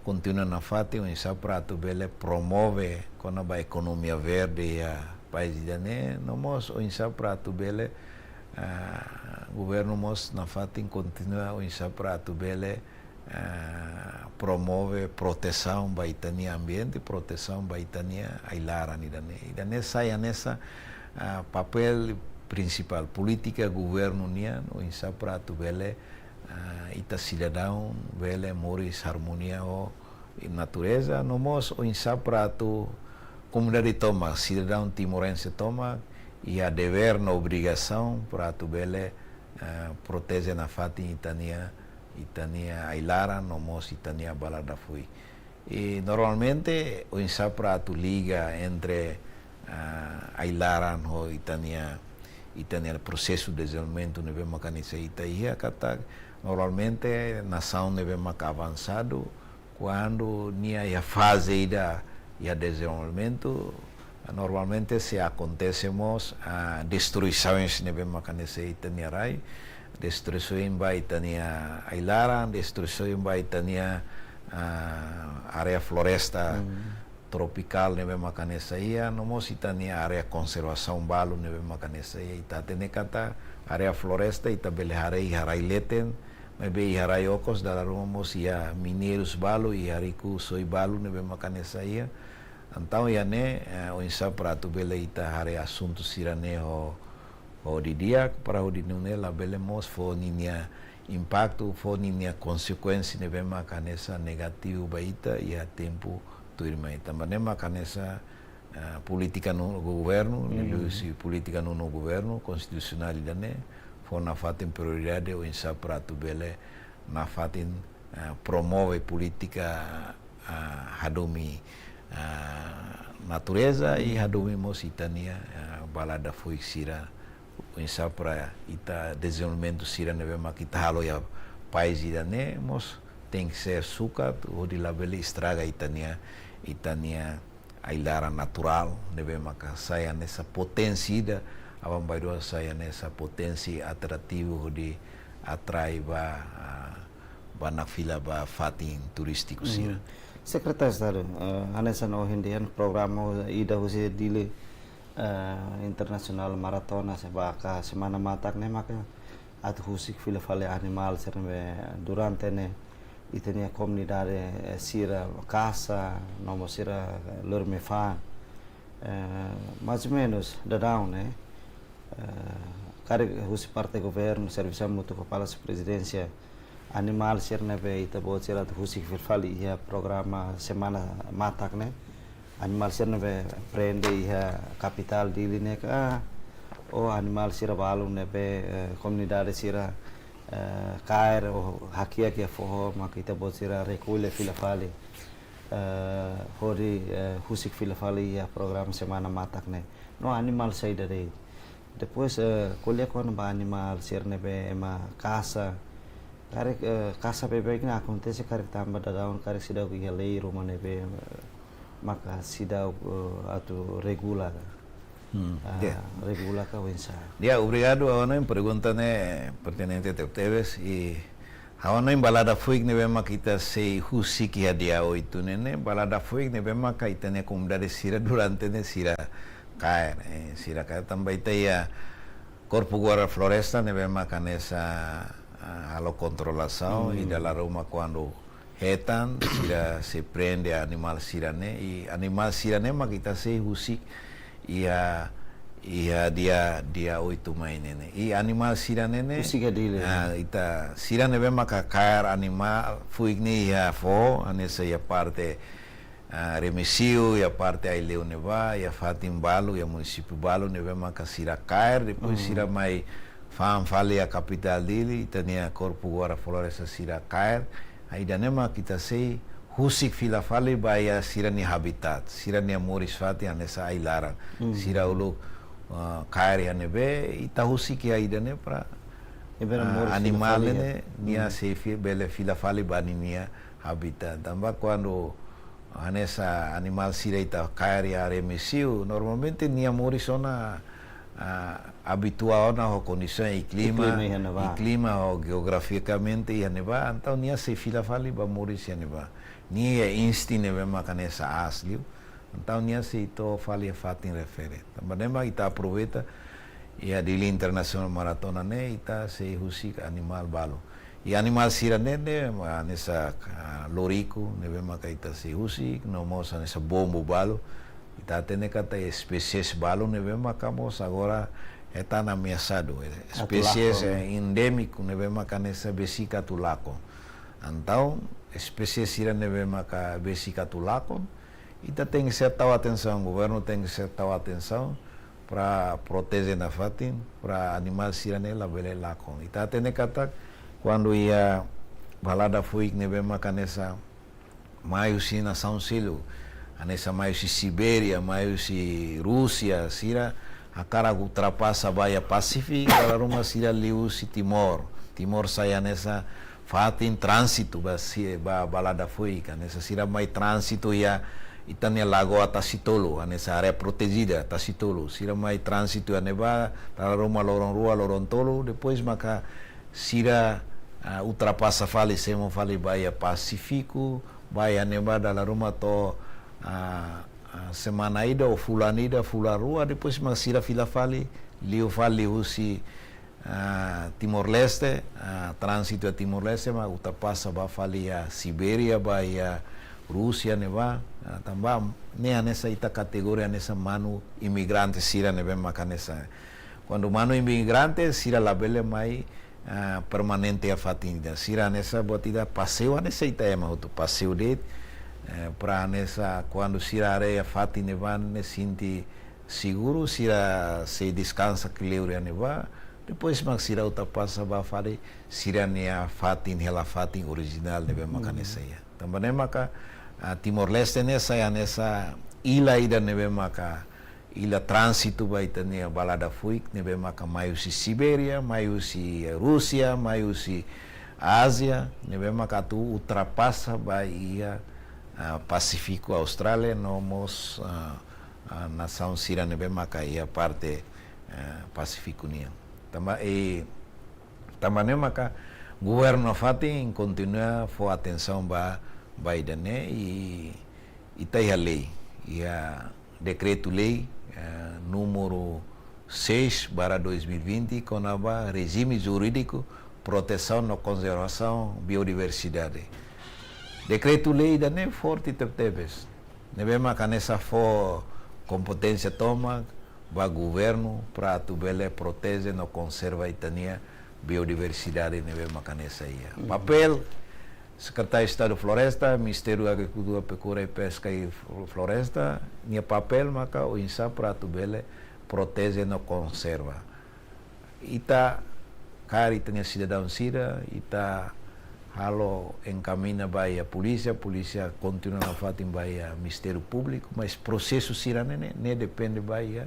kontinua nafatin oinsá para atu bele promove kona-ba ekonomia verde iha país ida-ne'e, no mós oinsá para atu bele, ah, governu mós nafatin kontinua oinsá para atu bele, ah, promove protesaun ba ita-nia ambiente, protesaun ba ita-nia ai-laran ida-ne'e. Ida-ne'e sai hanesan, ah, papél prinsipál polítika governu nian, oinsá para atu bele, ah, ita sidadaun bele moris armonia ho natureza, no mós oinsá para atu komunidade tomak, sidadaun timorense tomak, iha devér no obrigasaun para atu bele, ah, proteje nafatin ita-nia, ita-nia ai-laran, no mós ita-nia balada fuik. I normalmente, oinsá para atu liga entre, ah, ai-laran ho ita-nia, ita-nia prosesu dezenvolvimentu ne'ebé maka hanesan ita iha katak, normalmente nasaun ne'ebé maka avansadu, kuandu nia iha faze ida iha dezenvolvimentu, normalmente sei akontese mós, ah, destruisaun ne'ebé maka hanesan ita-nia rai, destruisaun ba ita-nia ai-laran, destruisaun ba ita-nia, ah, área floresta tropikál ne'ebé maka hanesan iha, no mós ita-nia área konservasaun balu ne'ebé maka hanesan iha. Ita hatene katak área floresta ita bele haree iha rai leten, maibé iha rai okos dala ruma mós iha mineirus balu, iha riku-soin balu ne'ebé maka hanesan iha. Entaun iha ne'e, eh, oinsá para atu bele ita haree asuntu sira-ne'e ho, ho didi'ak, para hodi nune'e labele mós fó ninia impaktu, fó ninia konsekuénsia ne'ebé maka hanesan negativu ba ita iha tempu tuirmai. Tanba ne'e maka hanesan, eh, polítika no governu, liuhusi polítika no governu konstitusionál ida-ne'e, fó nafatin prioridade oinsá para atu bele nafatin, eh, promove polítika, ah, hadomi, ah, natureza i hadomi mós ita-nia, ah, balada fuik sira, oinsá para ita dezenvolvimentu sira ne'ebé maka ita halo iha país ida-ne'e mós tenke ser sukat hodi labele estraga ita-nia, ita-nia ai-laran naturál ne'ebé maka sai hanesan poténsia ida, aban-bainrua sai hanesan poténsia atrativu hodi atrai ba, ah, ba nakfila ba fatin turístiku sira. Sekretáriu Estadu, eh, hanesan ohin dehan programa ida husi Dili, eh, Internasionál Maratona se ba ka semana matak ne'e maka atu husik fila fali animál sira ne'ebé durante ne'e ita-nia komunidade, eh, sira kasa, no mós sira lori mai fa'an. Eh, mais ou menus, daudaun ne'e, eh, karik husi parte governu, servisu hamutuk ho Palásiu Prezidénsia, animál sira ne'ebé ita-boot sira atu husik fila fali iha programa semana matak ne'e, animál sira ne'ebé prende iha kapitál Dili ne'e ka, ou animál sira balu ne'ebé, eh, komunidade sira, eh, kaer ou hakiak iha foho, maka ita-boot sira rekolla fila fali, eh, hodi, eh, husik fila fali iha programa semana matak ne'e. No animál saida de'it. Depois, eh, ko'alia kona-ba animál sira ne'ebé ema kasa. Karik, eh, kasa beibeik ne'e akontese karik tanba daudaun karik seidauk iha lei ruma ne'ebé, eh, maka seidauk, eh, atu regula ka. Hmm, ah, ya. Regula ka oinsá. Ya, obrigadu, ha'u hanoin pergunta ne'e pertinente tebetebes i ha'u hanoin balada fuik ne'ebé maka ita sei husik iha dia oitu ne'e ne'e, balada fuik ne'ebé maka ita-nia komunidade sira durante ne'e sira kaer, eh, sira kaer tanba ita iha Korpu Guarda Floresta ne'ebé maka hanesan, ah, halo kontrolasaun, hmm, i dala ruma kuandu hetan, sira sei prende animál sira-ne'e, i animál sira-ne'e maka ita sei husik iha, iha dia, dia oitu mai ne'e ne'e. I animál sira-ne'e ne'e, husik iha Dili, ah, ita sira ne'ebé maka kaer animál fuik ne'e iha foho, hanesan iha parte, ah, Remexio, iha parte Aileu ne'ebá, iha fatin balu, iha munisípiu balu ne'ebé maka sira kaer, depois, hmm, sira mai fa'an fali iha kapitál Dili, ita-nia Korpu Guarda Floresta sira kaer. Ida-ne'e maka ita sei husik fila fali ba iha sira-nia habitat, sira-nia moris fatin hanesan ai-laran. Hmm. Sira uluk, ah, kaer iha ne'ebé, ita husik iha ida-ne'e para, ne'ebé, ah, moris fila animál fali, ya, ne'e, nia, hmm, sei fi-, bele fila fali ba ninia habitat. Tanba kuandu hanesan animál sira ita kaer iha Remexio, normalmente nia moris ona ah, abitua ona ho kondisaun iha klima, Iklima iha ne'ebá. Iklima ho jeografikamente iha ne'ebá, entaun nia sei fila fali ba moris iha ne'ebá. Nia iha insti ne'ebé maka hanesan aas liu. Entaun nia sei to'o fali iha fatin refere. Tanba ne'e mak ita aproveita iha Dili Internasionál Maratona ne'e ita sei husik animál balu. I animál sira-ne'e ne'e, ah, hanesan, ah, loriku ne'ebé maka ita sei husik, no mós hanesan bombo balu. Ita hatene katak espésies balu ne'ebé maka mós agora hetan ameasadu. Espésies, Atu lakon. Eh, endémiku ne'ebé maka hanesan besik atu lakon. Entaun, espésies sira ne'ebé maka besik atu lakon, ita tenke ser tau atensaun, governu tenke ser tau atensaun para proteje nafatin, para animál sira-ne'e labele lakon. Ita hatene katak kuandu iha balada fuik ne'ebé maka hanesan mai husi nasaun seluk, hanesan mai husi Sibéria, mai husi Rúsia, sira hakarak ultrapasa ba iha Pasífiku, dala ruma sira liu husi Timor. Timor sai hanesan fatin tránzitu ba si-, ba balada fuik, hanesan sira mai tránzitu iha ita-nia lagoa Tasitolu, hanesan área protejida Tasitolu. Sira mai tránzitu iha ne'ebá, dala ruma loron rua, loron tolu, depois maka sira, ah, ultrapasa fali, semo fali ba iha Pasífiku, ba iha ne'ebá dala ruma to'o, ah, ah, semana ida ou fulan ida, fulan rua, depois maka sira fila fali, liu fali husi, ah, Timor-Leste, ah, tránzitu iha Timor-Leste, mak ultrapasa ba fali iha Sibéria, ba iha Rúsia ne'ebá, ah, tanba ne'e hanesan ita kategoria hanesan manu imigrante sira ne'ebé maka hanesan. Kuandu manu imigrante sira labele mai, ah, permanente iha fatin ida. Sira hanesan buat ida paseiu hanesan ita ema hotu paseiu de'it, eh, para hanesan kuandu sira haree iha fatin ne'ebá ne'e sente seguru, sira sei deskansa kleur iha ne'ebá, depois mak sira ultrapasa ba fali sira-nia fatin, hela fatin orijinál ne'ebé maka hanesan iha. Tanba ne'e maka, ah, Timor-Leste ne'e sai hanesan ila ida ne'ebé maka ila tránzitu ba ita-nia balada fuik ne'ebé maka mai husi Sibéria, mai husi Rúsia, mai husi Ázia, ne'ebé maka atu ultrapasa ba iha, ah, Pasífiku Austrália, no mós, ah, ah, nasaun sira ne'ebé maka iha parte, eh, Pasífiku nian. Tanba, eh, tanba ne'e maka governu nafatin kontinua fó atensaun ba, ba ida-ne'e i ita iha lei, iha dekretu-lei, eh, número seis barra dois mil e vinte, kona-ba rejime jurídiku protesaun no konservasaun biodiversidade. Dekretu-lei ida-ne'e forte tebetebes. Ne'ebé maka hanesan fó kompeténsia tomak ba governu para atu bele proteje no konserva ita-nia biodiversidade ne'ebé maka hanesan iha. Papél Sekretáriu Estadu Floresta, Ministériu Agrikultura, Pekuária, Peska i Fl-, Floresta, nia papél maka oinsá para atu bele proteje no konserva. Ita kaer ita-nia sidadaun sira, ita halo enkamiña ba iha polísia, polísia kontinua nafatin ba iha Ministériu Públiku, mas prosesu sira-ne'e ne'e, ne'e depende ba iha,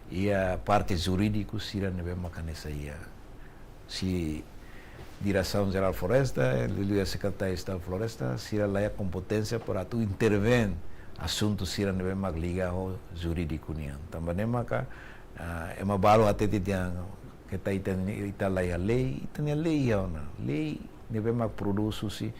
iha parte jurídiku sira ne'ebé maka hanesan iha. Se Diresaun Jerál Floresta, liuliu Sekretáriu Estadu Floresta, sira la iha kompeténsia para atu intervén asuntu sira ne'ebé mak liga ho jurídiku nian. Tanba ne'e maka, ah, ema balu hatete dehan katak ita, ita la iha lei, ita-nia lei iha ona. Lei ne'ebé mak prodús husi,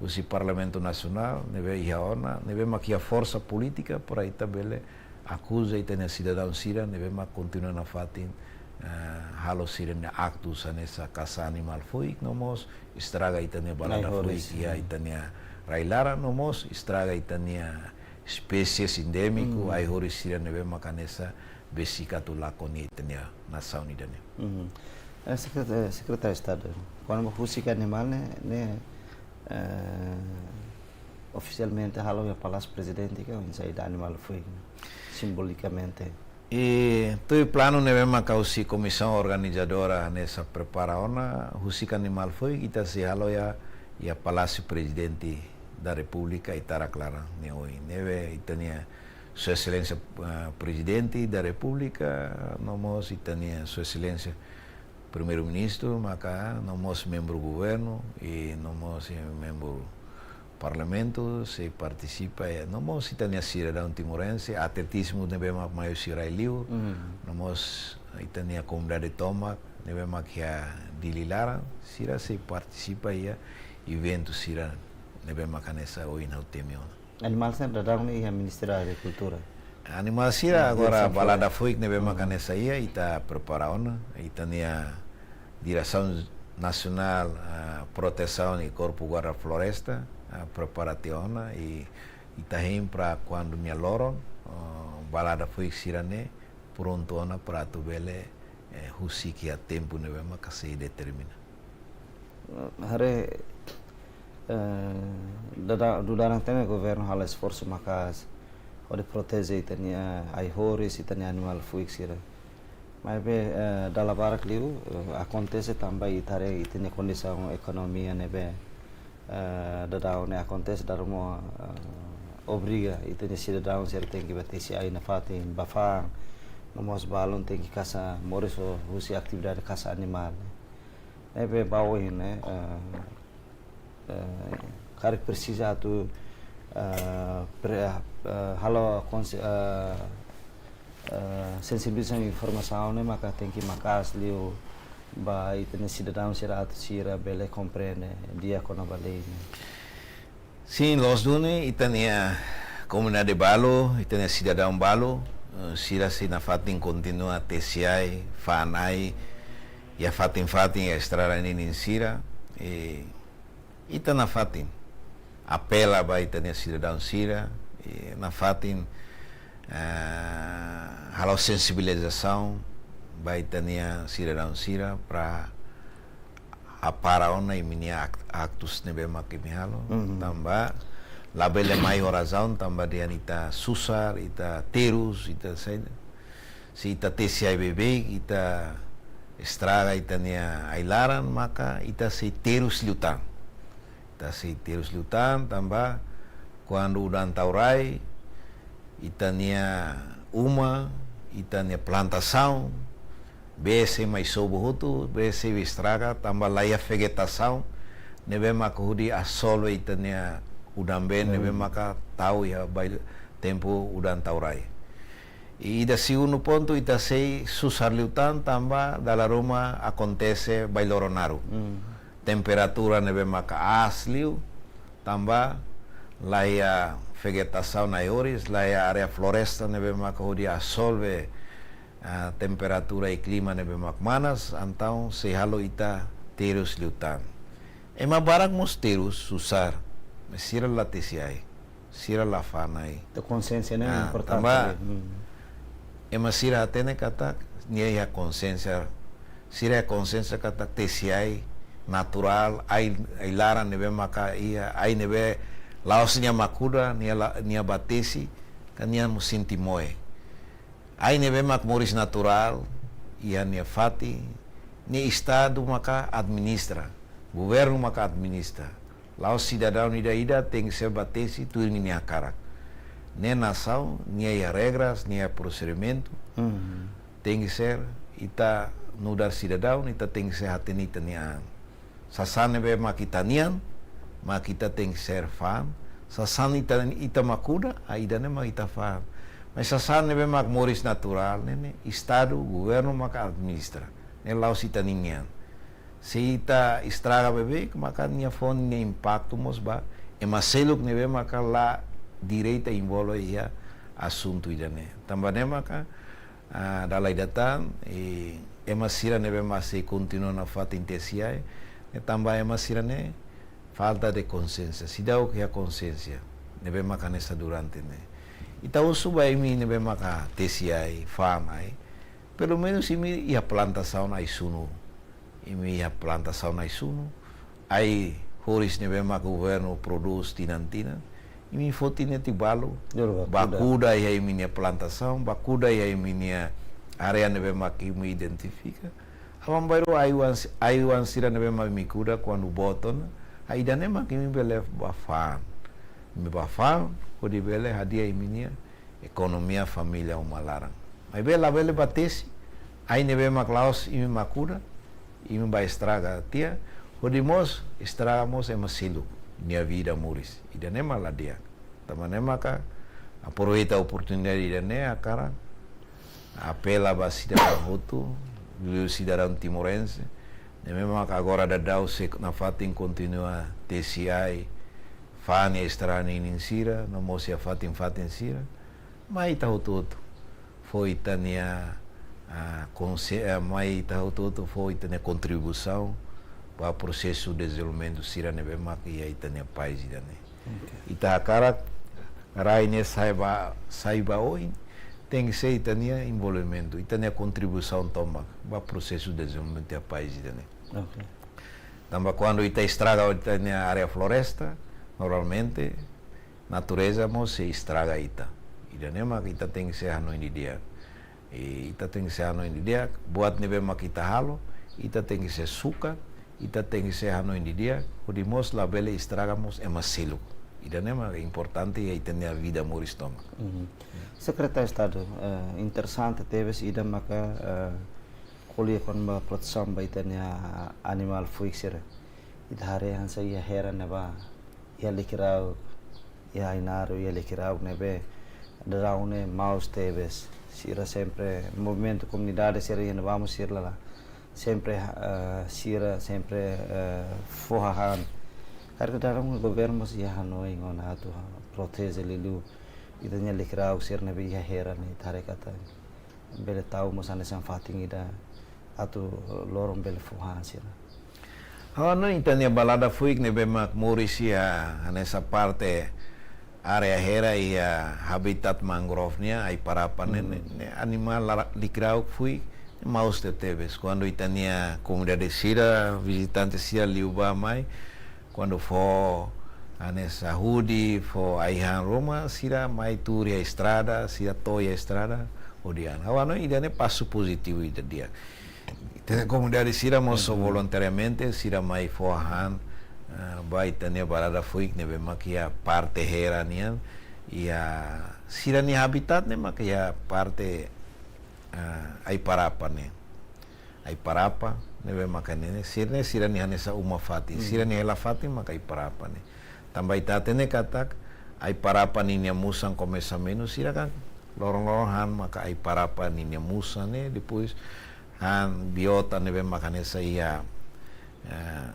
husi Parlamentu Nasionál, ne'ebé iha ona, ne'ebé mak iha forsa polítika para ita bele akuza ita-nia sidadaun sira ne'ebé mak kontinua nafatin, eh, halo sira-nia aktus hanesan kasa animál fuik, no mós estraga ita-nia balada fuik iha ita-nia rai-laran, no mós estraga ita-nia espésies endémiku, ai-horis sira ne'ebé maka hanesan besik atu lakon iha ita-nia nasaun ida-ne'e. Mhm. Eh, Sekret-, eh, Sekretáriu Estadu, kuandu husik animál ne'e, ne'e, eh, ofisialmente halo iha Palásiu Prezidente ka oinsá ida animál fuik ne'e, simbolikamente? I tuir planu ne'ebé maka husi komisaun organizadora hanesan prepara ona, husik animál fuik ita sei halo iha, iha Palásiu Prezidente da Repúblika iha tarde klaran ne'e ohin. Ne'ebé ita-nia Sua Exelénsia, eh, Prezidente da Repúblika, no mós ita-nia Sua Exelénsia Primeiru-Ministru, maka no mós membru governu, i no mós membru Parlamentu sei partisipa, eh, no mós ita-nia sidadaun timorense, atletizmu ne'ebé mak mai husi rai-liur, no mós ita-nia komunidade tomak ne'ebé mak iha Dili laran, sira sei partisipa iha eventu sira ne'ebé mak hanesan ohin ha'u temi ona. Animál sira daudaun ne'e iha Ministériu Agrikultura. Animál sira agora, Diresaun Floresta, balada foik ne'ebé mak hanesan iha, ita prepara ona, ita-nia Diresaun Nasionál, ah, Protesaun i Korpu Guarda Floresta, ah, prepara tiha ona i ita hein para kuandu nia loron, ah, balada foik sira-ne'e prontu ona para atu bele, eh, husik iha tempu ne'ebé mak sei determina. Haree, eh, dauda-, daudaun ne'e governu halo esforsu maka'as hodi proteje ita-nia ai-horis, ita-nia animál foik sira. Maibé, eh, dala barak liu, eh, akontese tanba ita haree ita-nia kondisaun ekonomia ne'ebé, eh, daudaun ne'e akontese, dala ruma, eh, obriga ita-nia sidadaun sira tenke bá tesi ai nafatin, bá fa'an, no mós balun tenke kasa moris ho husi atividade kasa animál ne'e. Ne'ebé ba ohin ne'e, eh, eh, karik presiza atu, eh, pre-, eh, halo konse-, eh, eh, sensibilizasaun, informasaun ne'e maka tenke maka'as liu ba ita-nia sidadaun sira atu sira bele komprende di'ak kona-ba lei ne'e. Sin, loos duni, ita-nia komunidade balu, ita-nia sidadaun balu, eh, sira sei nafatin kontinua tesi ai, fa'an ai, iha fatin-fatin, iha estrada ninin sira, i ita nafatin apela ba ita-nia sidadaun sira, i nafatin, eh, halo sensibilizasaun ba ita-nia sidadaun sira para hapara ona imi-nia akt-, aktus ne'ebé mak imi halo, tanba labele mai ho razaun, tanba dehan ita susar, ita terus, ita saida. Se ita tesi ai beibeik, ita estraga ita-nia ai-laran, maka ita sei terus liután. Ita sei terus liután, tanba kuandu udan tau rai, ita-nia uma, ita-nia plantasaun, bee sei mai sobu hotu, bee sei estraga, tanba la iha vegetasaun ne'ebé mak hodi absorve ita-nia udan-been ne'ebé maka tau iha bai tempu udan tau rai. I ida segundu pontu, ita sei susar liután tanba dala ruma akontese bailoro naruk. Temperatura ne'ebé maka aas liu, tanba la iha vegetasaun ai-horis, la iha área floresta ne'ebé maka hodi absorve, ah, temperatura i klima ne'ebé mak manas, entaun sei halo ita terus liután. Ema barak mós terus susar, mas sira la tesi ai, sira la fa'an ai. Ita konsiénsia ne'e importante. Tanba ema sira hatene katak nia iha konsiénsia, sira iha konsiénsia katak tesi ai naturál, ai, ai-laran ne'ebé maka iha, ai ne'ebé la'ós nia mak kuda, nia la, nia bá tesi, ka nia mós sente moe. Ai ne'ebé mak moris naturál, iha nia fatin, ne'e Estadu maka administra, governu maka administra. La'ós sidadaun ida-ida tenke ser bá tesi tuir ninia hakarak. Ne'e nasaun, nia iha regras, nia iha prosedimentu. Tenke ser, ita nu'udar sidadaun, ita tenke ser hatene ita-nia an. Sasán ne'ebé mak ita-nian, mak ita tenke ser fa'an. Sasán ita, ita mak kuda, ah, ida-ne'e mak ita fa'an. Mas sasán ne'ebé mak moris naturál ne'e, ne'e Estadu, governu maka administra. Ne'e la'ós ita ninian. Se ita estraga beibeik, maka nia fó nia impaktu mós ba ema seluk ne'ebé maka la direta envolve iha asuntu ida-ne'e. Tanba ne'e maka, ah, dala ida tan, i ema sira ne'ebé mak sei kontinua nafatin tesi ai, ne'e tanba ema sira-ne'e falta de konsiénsia. Seidauk iha konsiénsia ne'ebé maka hanesan durante ne'e. Ita husu ba imi ne'ebé maka tesi ai, fa'an ai, pelumenus imi iha plantasaun ai-sunu. Imi iha plantasaun ai-sunu, ai-horis ne'ebé mak governu prodús tinan-tinan, imi foti netik balu, bá kuda iha imi-nia plantasaun, bá kuda iha imi-nia área ne'ebé mak imi identifika. Aban-bainrua ai-oan si-, ai-oan sira ne'ebé mak imi kuda kuandu boot ona, ah, ida-ne'e mak imi bele bá fa'an. Imi bá fa'an, hodi bele hadi'a imi-nia ekonomia família uma laran. Maibé labele bá tesi ai ne'ebé mak la'ós imi mak kuda, imi bá estraga tiha, hodi mós estraga mós ema seluk. nia vida moris. Ida-ne'e mak la di'ak. Tanba ne'e maka aproveita oportunidade ida-ne'e hakarak apela ba sidadaun hotu, liuliu sidadaun timorense, ne'ebé maka agora daudaun sei nafatin kontinua tesi ai, fa'an iha estrada ninin sira, no mós iha fatin-fatin sira, mai ita hotu-hotu fó ita-nia, ah, konse-, ah, mai ita hotu-hotu fó ita-nia kontribuisaun ba prosesu dezenvolvimentu sira ne'ebé mak iha ita-nia país ida-ne'e. Oke. Ita hakarak rai ne'e sai ba, sai ba oin, tenke ser ita-nia envolvimentu, ita-nia kontribuisaun tomak ba prosesu dezenvolvimentu iha país ida-ne'e. Oke. Tanba kuandu ita estraga ita-nia área floresta, normalmente natureza mós sei estraga ita. Ida-ne'e mak ita tenke ser hanoin didi'ak. I ita tenke ser hanoin didi'ak, buat ne'ebé mak ita halo, ita tenke ser sukat, ita tenke ser hanoin didi'ak, hodi mós labele estraga mós ema seluk. Ida-ne'e mak importante iha ita-nia vida moris tomak. Mhm. Sekretáriu Estadu, eh, interesante tebes ida maka, eh, ko'alia kona-ba protesaun ba ita-nia animál fuik sira. Ita haree hanesan iha Hera ne'ebá, iha Likirauk, iha Ainaro, iha Likirauk ne'ebé daudaun ne'e maus tebes. Sira sempre movimentu komunidade sira iha ne'ebá mós sira la, la. Sempre, eh, sira sempre, eh, fó hahán. Karik daudaun governu mós iha hanoin ona atu proteje liuliu ita-nia Likirauk sira ne'ebé iha Hera ne'e, ita haree katak bele tau mós hanesan fatin ida atu loron bele fó hahán sira. Ha'u hanoin ita-nia balada fuik ne'ebé mak moris iha hanesan parte área Hera iha habitat mangrove nian, Aiparapa ne'e, Hmm. ne'e, ne'e animál lara-, Likirauk fuik, maus tebetebes. Kuandu ita-nia komunidade sira, vizitante sira liu bá mai, kuandu fó hanesan hudi, fó ai-han ruma, sira mai tuur iha estrada, sira to'o iha estrada, hodi han. Ha'u hanoin ida-ne'e pasu pozitivu ida di'ak. Ita-nia komunidade sira mós Mhm. voluntariamente, sira mai fó hahán, eh, ba ita-nia balada fuik ne'ebé mak iha parte Hera nian, iha sira-nia habitat ne'e mak iha parte, eh, Aiparapa ne'e. Aiparapa ne'ebé maka ne'e, sira-ne'e sira-nia hanesan uma fatin, Hmm. sira-nia hela fatin maka Aiparapa ne'e. Tanba ita hatene katak Aiparapa ninia musan komesa menus, sira kan loron-loron han maka Aiparapa ninia musan ne'e, depois han biota ne'ebé maka hanesan iha, eh,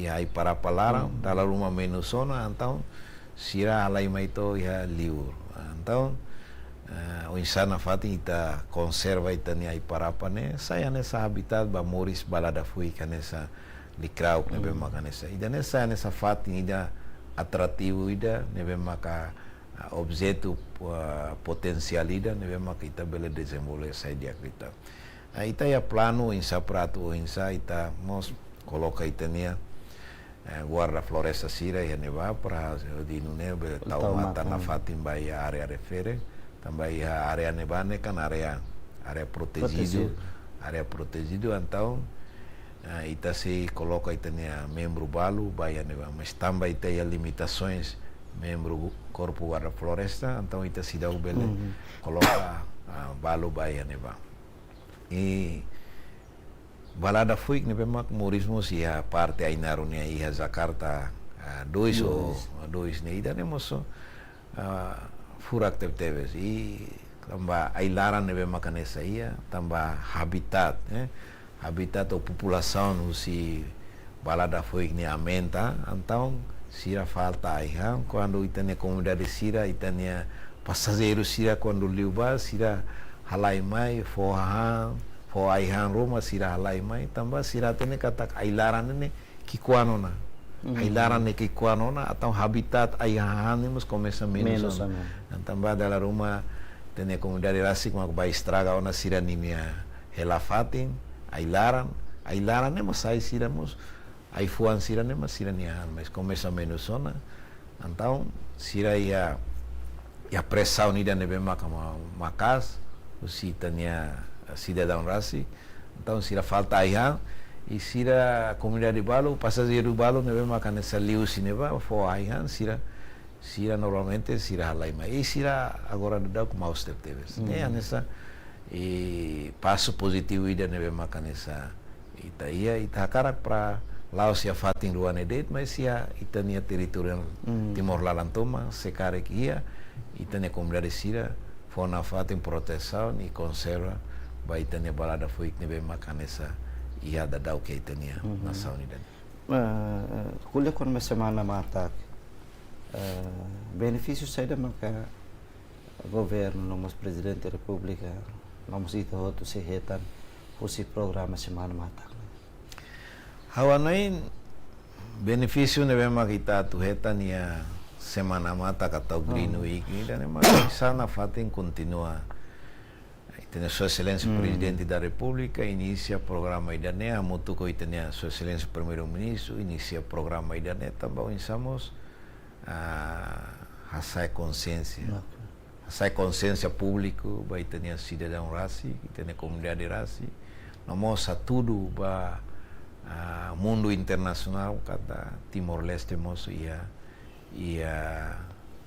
iha Aiparapa laran, Hmm. dala ruma menus ona, entaun sira halai mai to'o iha liur. Entaun, eh, oinsá nafatin ita konserva ita-nia Aiparapa ne'e, sai hanesan habitat ba moris balada fuik hanesan Likirauk ne'ebé Hmm. maka hanesan. Ida-ne'e sai hanesan fatin ida atrativu ida, ne'ebé maka, ah, objetu, ah, potensiál ida, ne'ebé maka ita bele dezenvolve sai di'ak liután. Ah, ita iha planu oinsá para atu oinsá ita mós koloka ita-nia, eh, guarda floresta sira iha ne'ebá para hodi nune'e bele tau Tau matan matan. nafatin ba iha área refere, tanba iha área ne'ebá ne'e kan área, área protejidu, Protejidu. área protejidu, entaun, eh, ita sei koloka ita-nia membru balu ba iha ne'ebá, mas tanba ita iha limitasoens membru gu-, korpu guarda floresta, entaun ita seidauk bele Mhm. koloka, ah, balu ba iha ne'ebá. I balada fuik ne'ebé mak moris mós iha parte Ainaro nian iha Jakarta, ah, dois ou Dois. dois ne'e ida-ne'e mós, ah, furak tebetebes. I tanba ai-laran ne'ebé maka hanesan iha, tanba habitat, eh. Habitat ou populasaun husi balada fuik ne'e aumenta, entaun sira falta ai-han, kuandu ita-nia komunidade sira, ita-nia pasajeiru sira kuandu liu bá, sira halai mai, fó hahán, fó ai-han ruma, sira halai mai, tanba sira hatene katak ai-laran ne'e ki'ikoan ona. Hmm. Ai-laran ne'e ki'ikoan ona, entaun habitat ai-han ne'e mós komesa menus Menus ona. ona. Entaun tanba dala ruma ita-nia komunidade rasik mak bá estraga ona sira ninia hela fatin, ai-laran, ai-laran ne'e mós sai sira mós, ai-fuan sira ne'e mós sira-nia han, mas komesa menus ona. Entaun sira iha, iha presaun ida ne'ebé maka ma-, maka'as husi ita-nia sidadaun rasik. Entaun sira falta ai-han, i sira komunidade balu, pasajeiru balu ne'ebé maka hanesan liu husi ne'ebá fó ai-han, sira, sira normalmente sira halai mai. I sira agora daudauk maus tebetebes. Hmm. Ne'e hanesan, i pasu pozitivu ida ne'ebé maka hanesan ita iha, ita hakarak para la'ós iha fatin rua ne'e de'it, mas iha ita-nia territóriu Timor laran tomak, se karik iha, ita-nia komunidade sira fó nafatin protesaun i konserva ba ita-nia balada fuik ne'ebé maka hanesan iha daudaun iha ita-nia nasaun ida-ne'e. Eh, eh, ko'alia kona-ba semana matak, eh, benefísiu saida maka governu, no mós Prezidente Repúblika, no mós ita hotu sei hetan husi programa semana matak? Ha'u hanoin benefísiu ne'ebé maka ita atu hetan iha semana matak ka tau Green Week ida-ne'e maka hanesan nafatin kontinua. Ita-nia Sua Exelénsia Prezidente da Repúblika inisia programa ida-ne'e, hamutuk ho ita-nia Sua Exelénsia Primeiru-Ministru inisia programa ida-ne'e, tanba oinsá mós, ah, hasa'e konsiénsia. Oke. Hasa'e konsiénsia públiku ba ita-nia sidadaun rasik, ita-nia komunidade rasik. No mós hatudu ba, ah, mundu internasionál katak Timor-Leste mós iha, iha,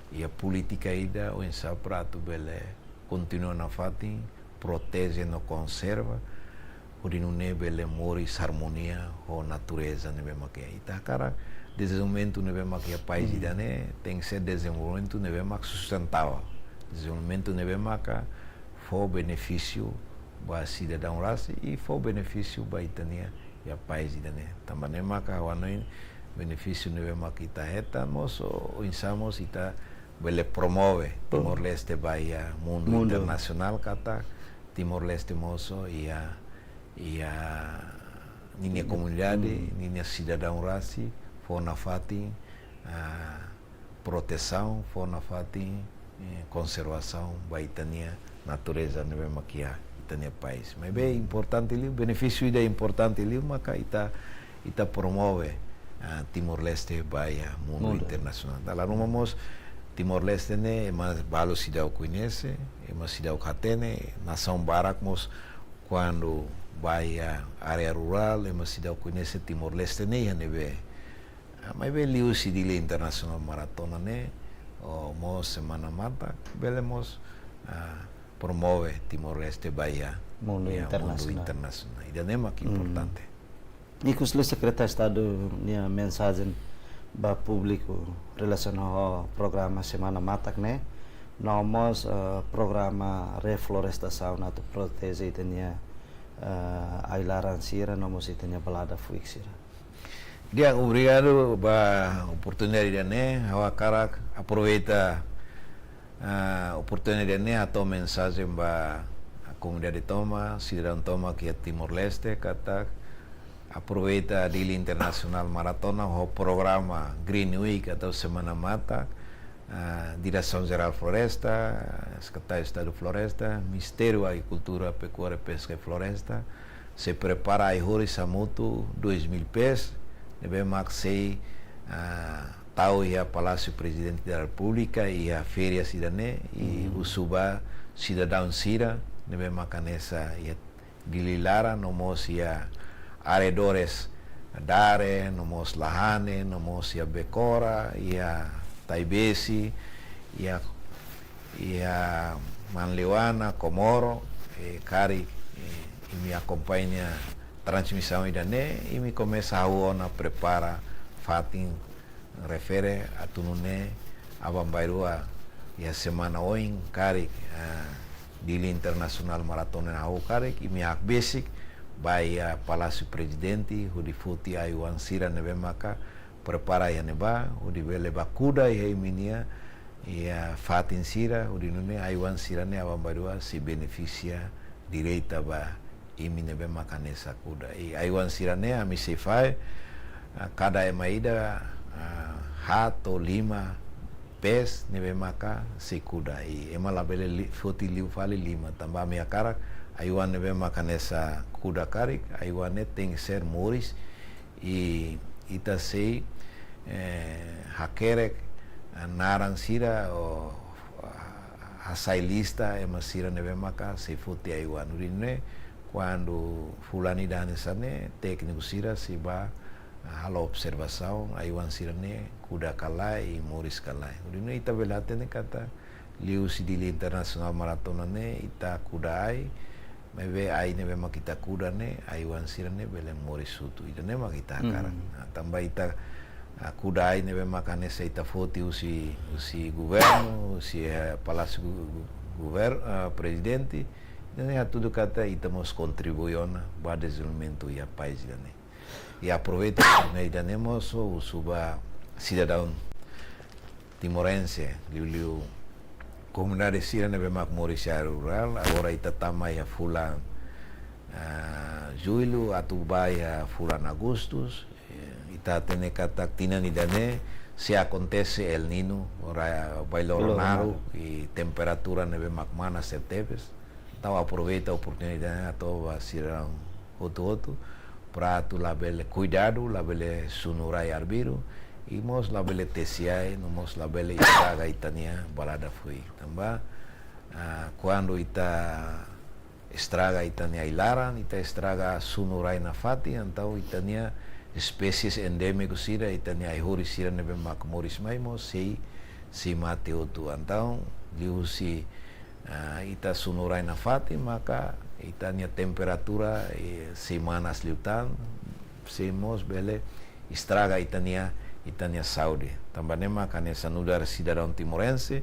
iha polítika ida oinsá para atu bele kontinua nafatin proteje no konserva, hodi nune'e bele moris harmonia ho natureza ne'ebé maka iha. Ita hakarak dezenvolvimentu ne'ebé maka iha país ida-ne'e tenke ser dezenvolvimentu ne'ebé maka sustentável. Dezenvolvimentu ne'ebé maka fó benefísiu ba sidadaun rasik i fó benefísiu ba ita-nia iha país ida-ne'e. Tanba ne'e maka ha'u hanoin benefísiu ne'ebé maka ita hetan mós, o, oinsá mós ita bele promove Timor-Leste ba iha mundu internasionál katak Timor-Leste mós iha, iha ninia komunidade, ninia sidadaun rasik, fó nafatin, ah, protesaun, fó nafatin, eh, konservasaun ba ita-nia natureza ne'ebé maka iha ita-nia país. Maibé importante liu, benefísiu ida importante liu maka ita, ita promove, ah, Timor-Leste ba iha mundu internasionál. Dala ruma mós Timor-Leste ne'e ema balu seidauk koñese, ema seidauk hatene, nasaun barak mós kuandu ba iha área rurál, ema seidauk koñese Timor-Leste ne'e iha ne'ebé. Ah, maibé liuhusi Dili Internasionál Maratona ne'e, no mós semana matak, bele mós, ah, promove Timor-Leste ba iha mundu internasionál. Ida-ne'e maka importante. Ikus liu Sekretáriu Estadu nia mensajen ba públiku relasiona ho programa semana matak ne'e, no mós, eh, programa reflorestasaun atu proteje ita-nia, eh, ai-laran sira, no mós ita-nia balada fuik sira. Di'ak, obrigadu ba oportunidade ida-ne'e, ha'u hakarak aproveita, ah, oportunidade ida-ne'e hato'o mensajen ba komunidade tomak, sidadaun tomak iha Timor-Leste, katak aproveita Dili Internasionál Maratona ho programa Green Week atau Semana Matak, ah, Diresaun Jerál Floresta, Sekretáriu Estadu Floresta, Ministériu Agrikultura, Pekuária, Peska i Floresta, sei prepara ai-horis hamutuk dois mil pés, ne'ebé mak sei, ah, tau iha Palásiu Prezidente da Repúblika, iha férias ida-ne'e, i husu ba sidadaun sira ne'ebé mak hanesan iha Dili laran, no mós iha arredores Dare, no mós Lahane, no mós iha Bekora, iha Taibesi, iha, iha Manleuana, Komoro, eh, karik, eh, imi akompaña transmisaun ida-ne'e, imi komesa hahú ona prepara fatin refere atu nune'e aban-bainrua iha semana oin karik, eh, Dili Internasionál Maratona ne'e hahú karik, imi hakbesik ba iha Palásiu Prezidente, hodi foti ai-oan sira ne'ebé maka prepara iha ne'ebá, hodi bele ba kuda iha imi-nia, iha fatin sira, hodi nune'e ai-oan sira-ne'e aban-bainrua sei benefisia direta ba imi ne'ebé maka hanesan kuda. I ai-oan sira-ne'e ami sei fahe, ah, kada ema ida, ah, haat to'o lima pés ne'ebé maka sei kuda. I ema labele li-, foti liu fali lima, tanba ami hakarak ai-oan ne'ebé maka hanesan kuda karik, ai-oan ne'e tenke ser moris, i ita sei, eh, hakerek, eh, naran sira, o, ah, hasai lista ema sira ne'ebé maka sei foti ai-oan. Hodi nune'e kuandu fulan ida hanesan ne'e, tékniku sira sei ba, ah, halo observasaun ai-oan sira-ne'e kuda ka lae i moris ka lae. Hodi nune'e ita bele hatene katak liuhusi Dili Internasionál Maratona ne'e ita kuda ai, Maibé ai ne'ebé mak ita kuda ne'e, ai-oan sira ne'e bele moris hotu. Ida-ne'e mak ita hakarak. Hmm. Nah, tanba ita, ah, kuda ai ne'ebé mak hanesan ita foti husi, husi governu, husi, eh, Palásiu Gu-, Gu-, Gover-, ah, Prezidente, ida-ne'e hatudu katak ita mós kontribui ona ba dezenvolvimentu iha país ida-ne'e. I aproveita oportunidade ida-ne'e mós husu ba sidadaun timorense, liuliu komunidade sira ne'ebé mak moris iha área rurál, agora ita tama iha fulan, ah, Jullu, atu ba iha fulan Agustus, eh, ita hatene katak tinan ida-ne'e sei akontese El Niño, rai bailoro Bailoro naruk, naruk. I temperatura ne'ebé mak manas tebes. Entaun aproveita oportunidade ne'e hato'o ba sira hotu-hotu, para atu labele kuidadu, labele sunu rai arbiru, i mós labele tesi ai, no mós labele estraga ita-nia balada fuik. Tanba, ah, kuandu ita estraga ita-nia ai-laran, ita estraga sunu rai nafatin, entaun ita-nia espésies endémiku sira, ita-nia ai-horis sira ne'ebé mak moris mai mós sei, sei mate hotu. Entaun, liuhusi, ah, ita sunu rai nafatin, maka ita-nia temperatura, eh, sei manas liután, sei mós bele estraga ita-nia, ita-nia saúde. Tanba ne'e maka hanesan nu'udar sidadaun timorense,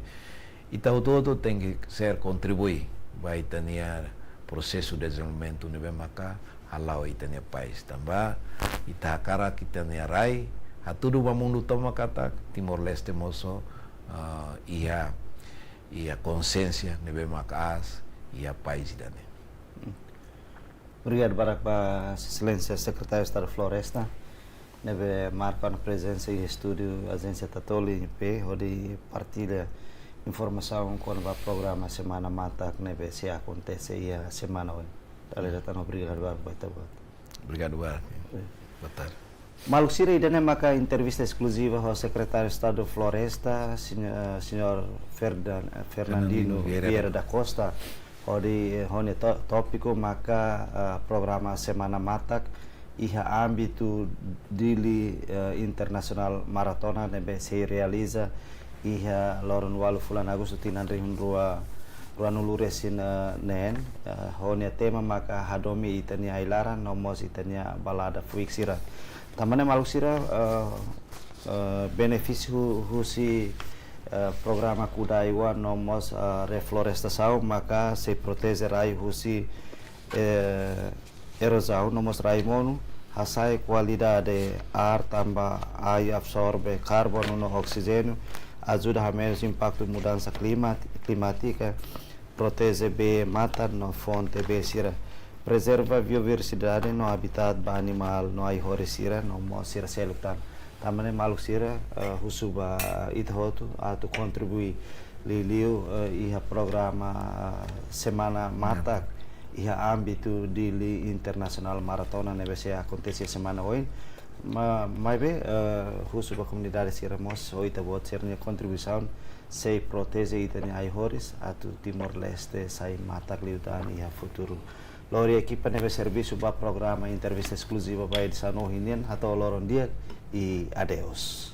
ita hotu-hotu tenke ser kontribui ba ita-nia prosesu dezenvolvimentu ne'ebé maka hala'o ita-nia país. Tanba ita hakarak ita-nia rai hatudu ba mundu tomak katak Timor-Leste mós, ah, iha, iha konsiénsia ne'ebé mak aas iha país ida-ne'e. Obrigadu barak ba Sua Exelénsia Sekretáriu Estadu Floresta, ne'ebé marka ona prezensa iha estúdiu Ajénsia Tatoli P, hodi partilla informasaun kona-ba programa Semana Matak ne'ebé sei akontese iha semana oin. Dala ida tan obrigadu barak ba ita-boot. Obrigadu barak. Eh. Boa tarde. Maluk sira, ida-ne'e maka entrevista eskluziva ho Sekretáriu Estadu Floresta, señór, señór Ferdan-, Fernandino Fernandino Vieira Vieira da Costa, hodi, eh, ho nia tó-, tópiku maka, ah, programa Semana Matak iha ámbitu Dili, eh, Internasionál Maratona ne'ebé sei realiza iha loron ualu fulan Agostu tinan rihun rua, ruanulu resin, eh, neen, eh, ho nia tema maka hadomi ita-nia ai-laran no mós ita-nia balada fuik sira. Tanba ne'e maluk sira, eh, eh, benefísiu husi, eh, programa kuda ai-oan no mós, eh, reflorestasaun maka sei proteje rai husi, eh, erozaun no mós rai monu, hasa'e kualidade ar tanba ai absorve karbonu no oksijéniu, ajuda hamenus impaktu mudansa klimat-, klimátika, proteje bee-matan no fonte bee sira, prezerva biodiversidade no habitat ba animál no ai-horis sira no mós sira seluk tan. Tanba ne'e maluk sira, eh, husu ba ita hotu atu kontribui liuliu, eh, iha programa, eh, Semana Matak iha ámbitu Dili Internasionál Maratona ne'ebé sei akontese semana oin. Ma-, maibé, eh, husu ba komunidade sira mós ho ita-boot sira-nia kontribuisaun sei proteje ita-nia ai-horis atu Timor-Leste sai matak liután iha futuru. Lori ekipa ne'ebé servisu ba programa entrevista eskluziva ba edisaun ohin nian, hato'o loron di'ak i adeus.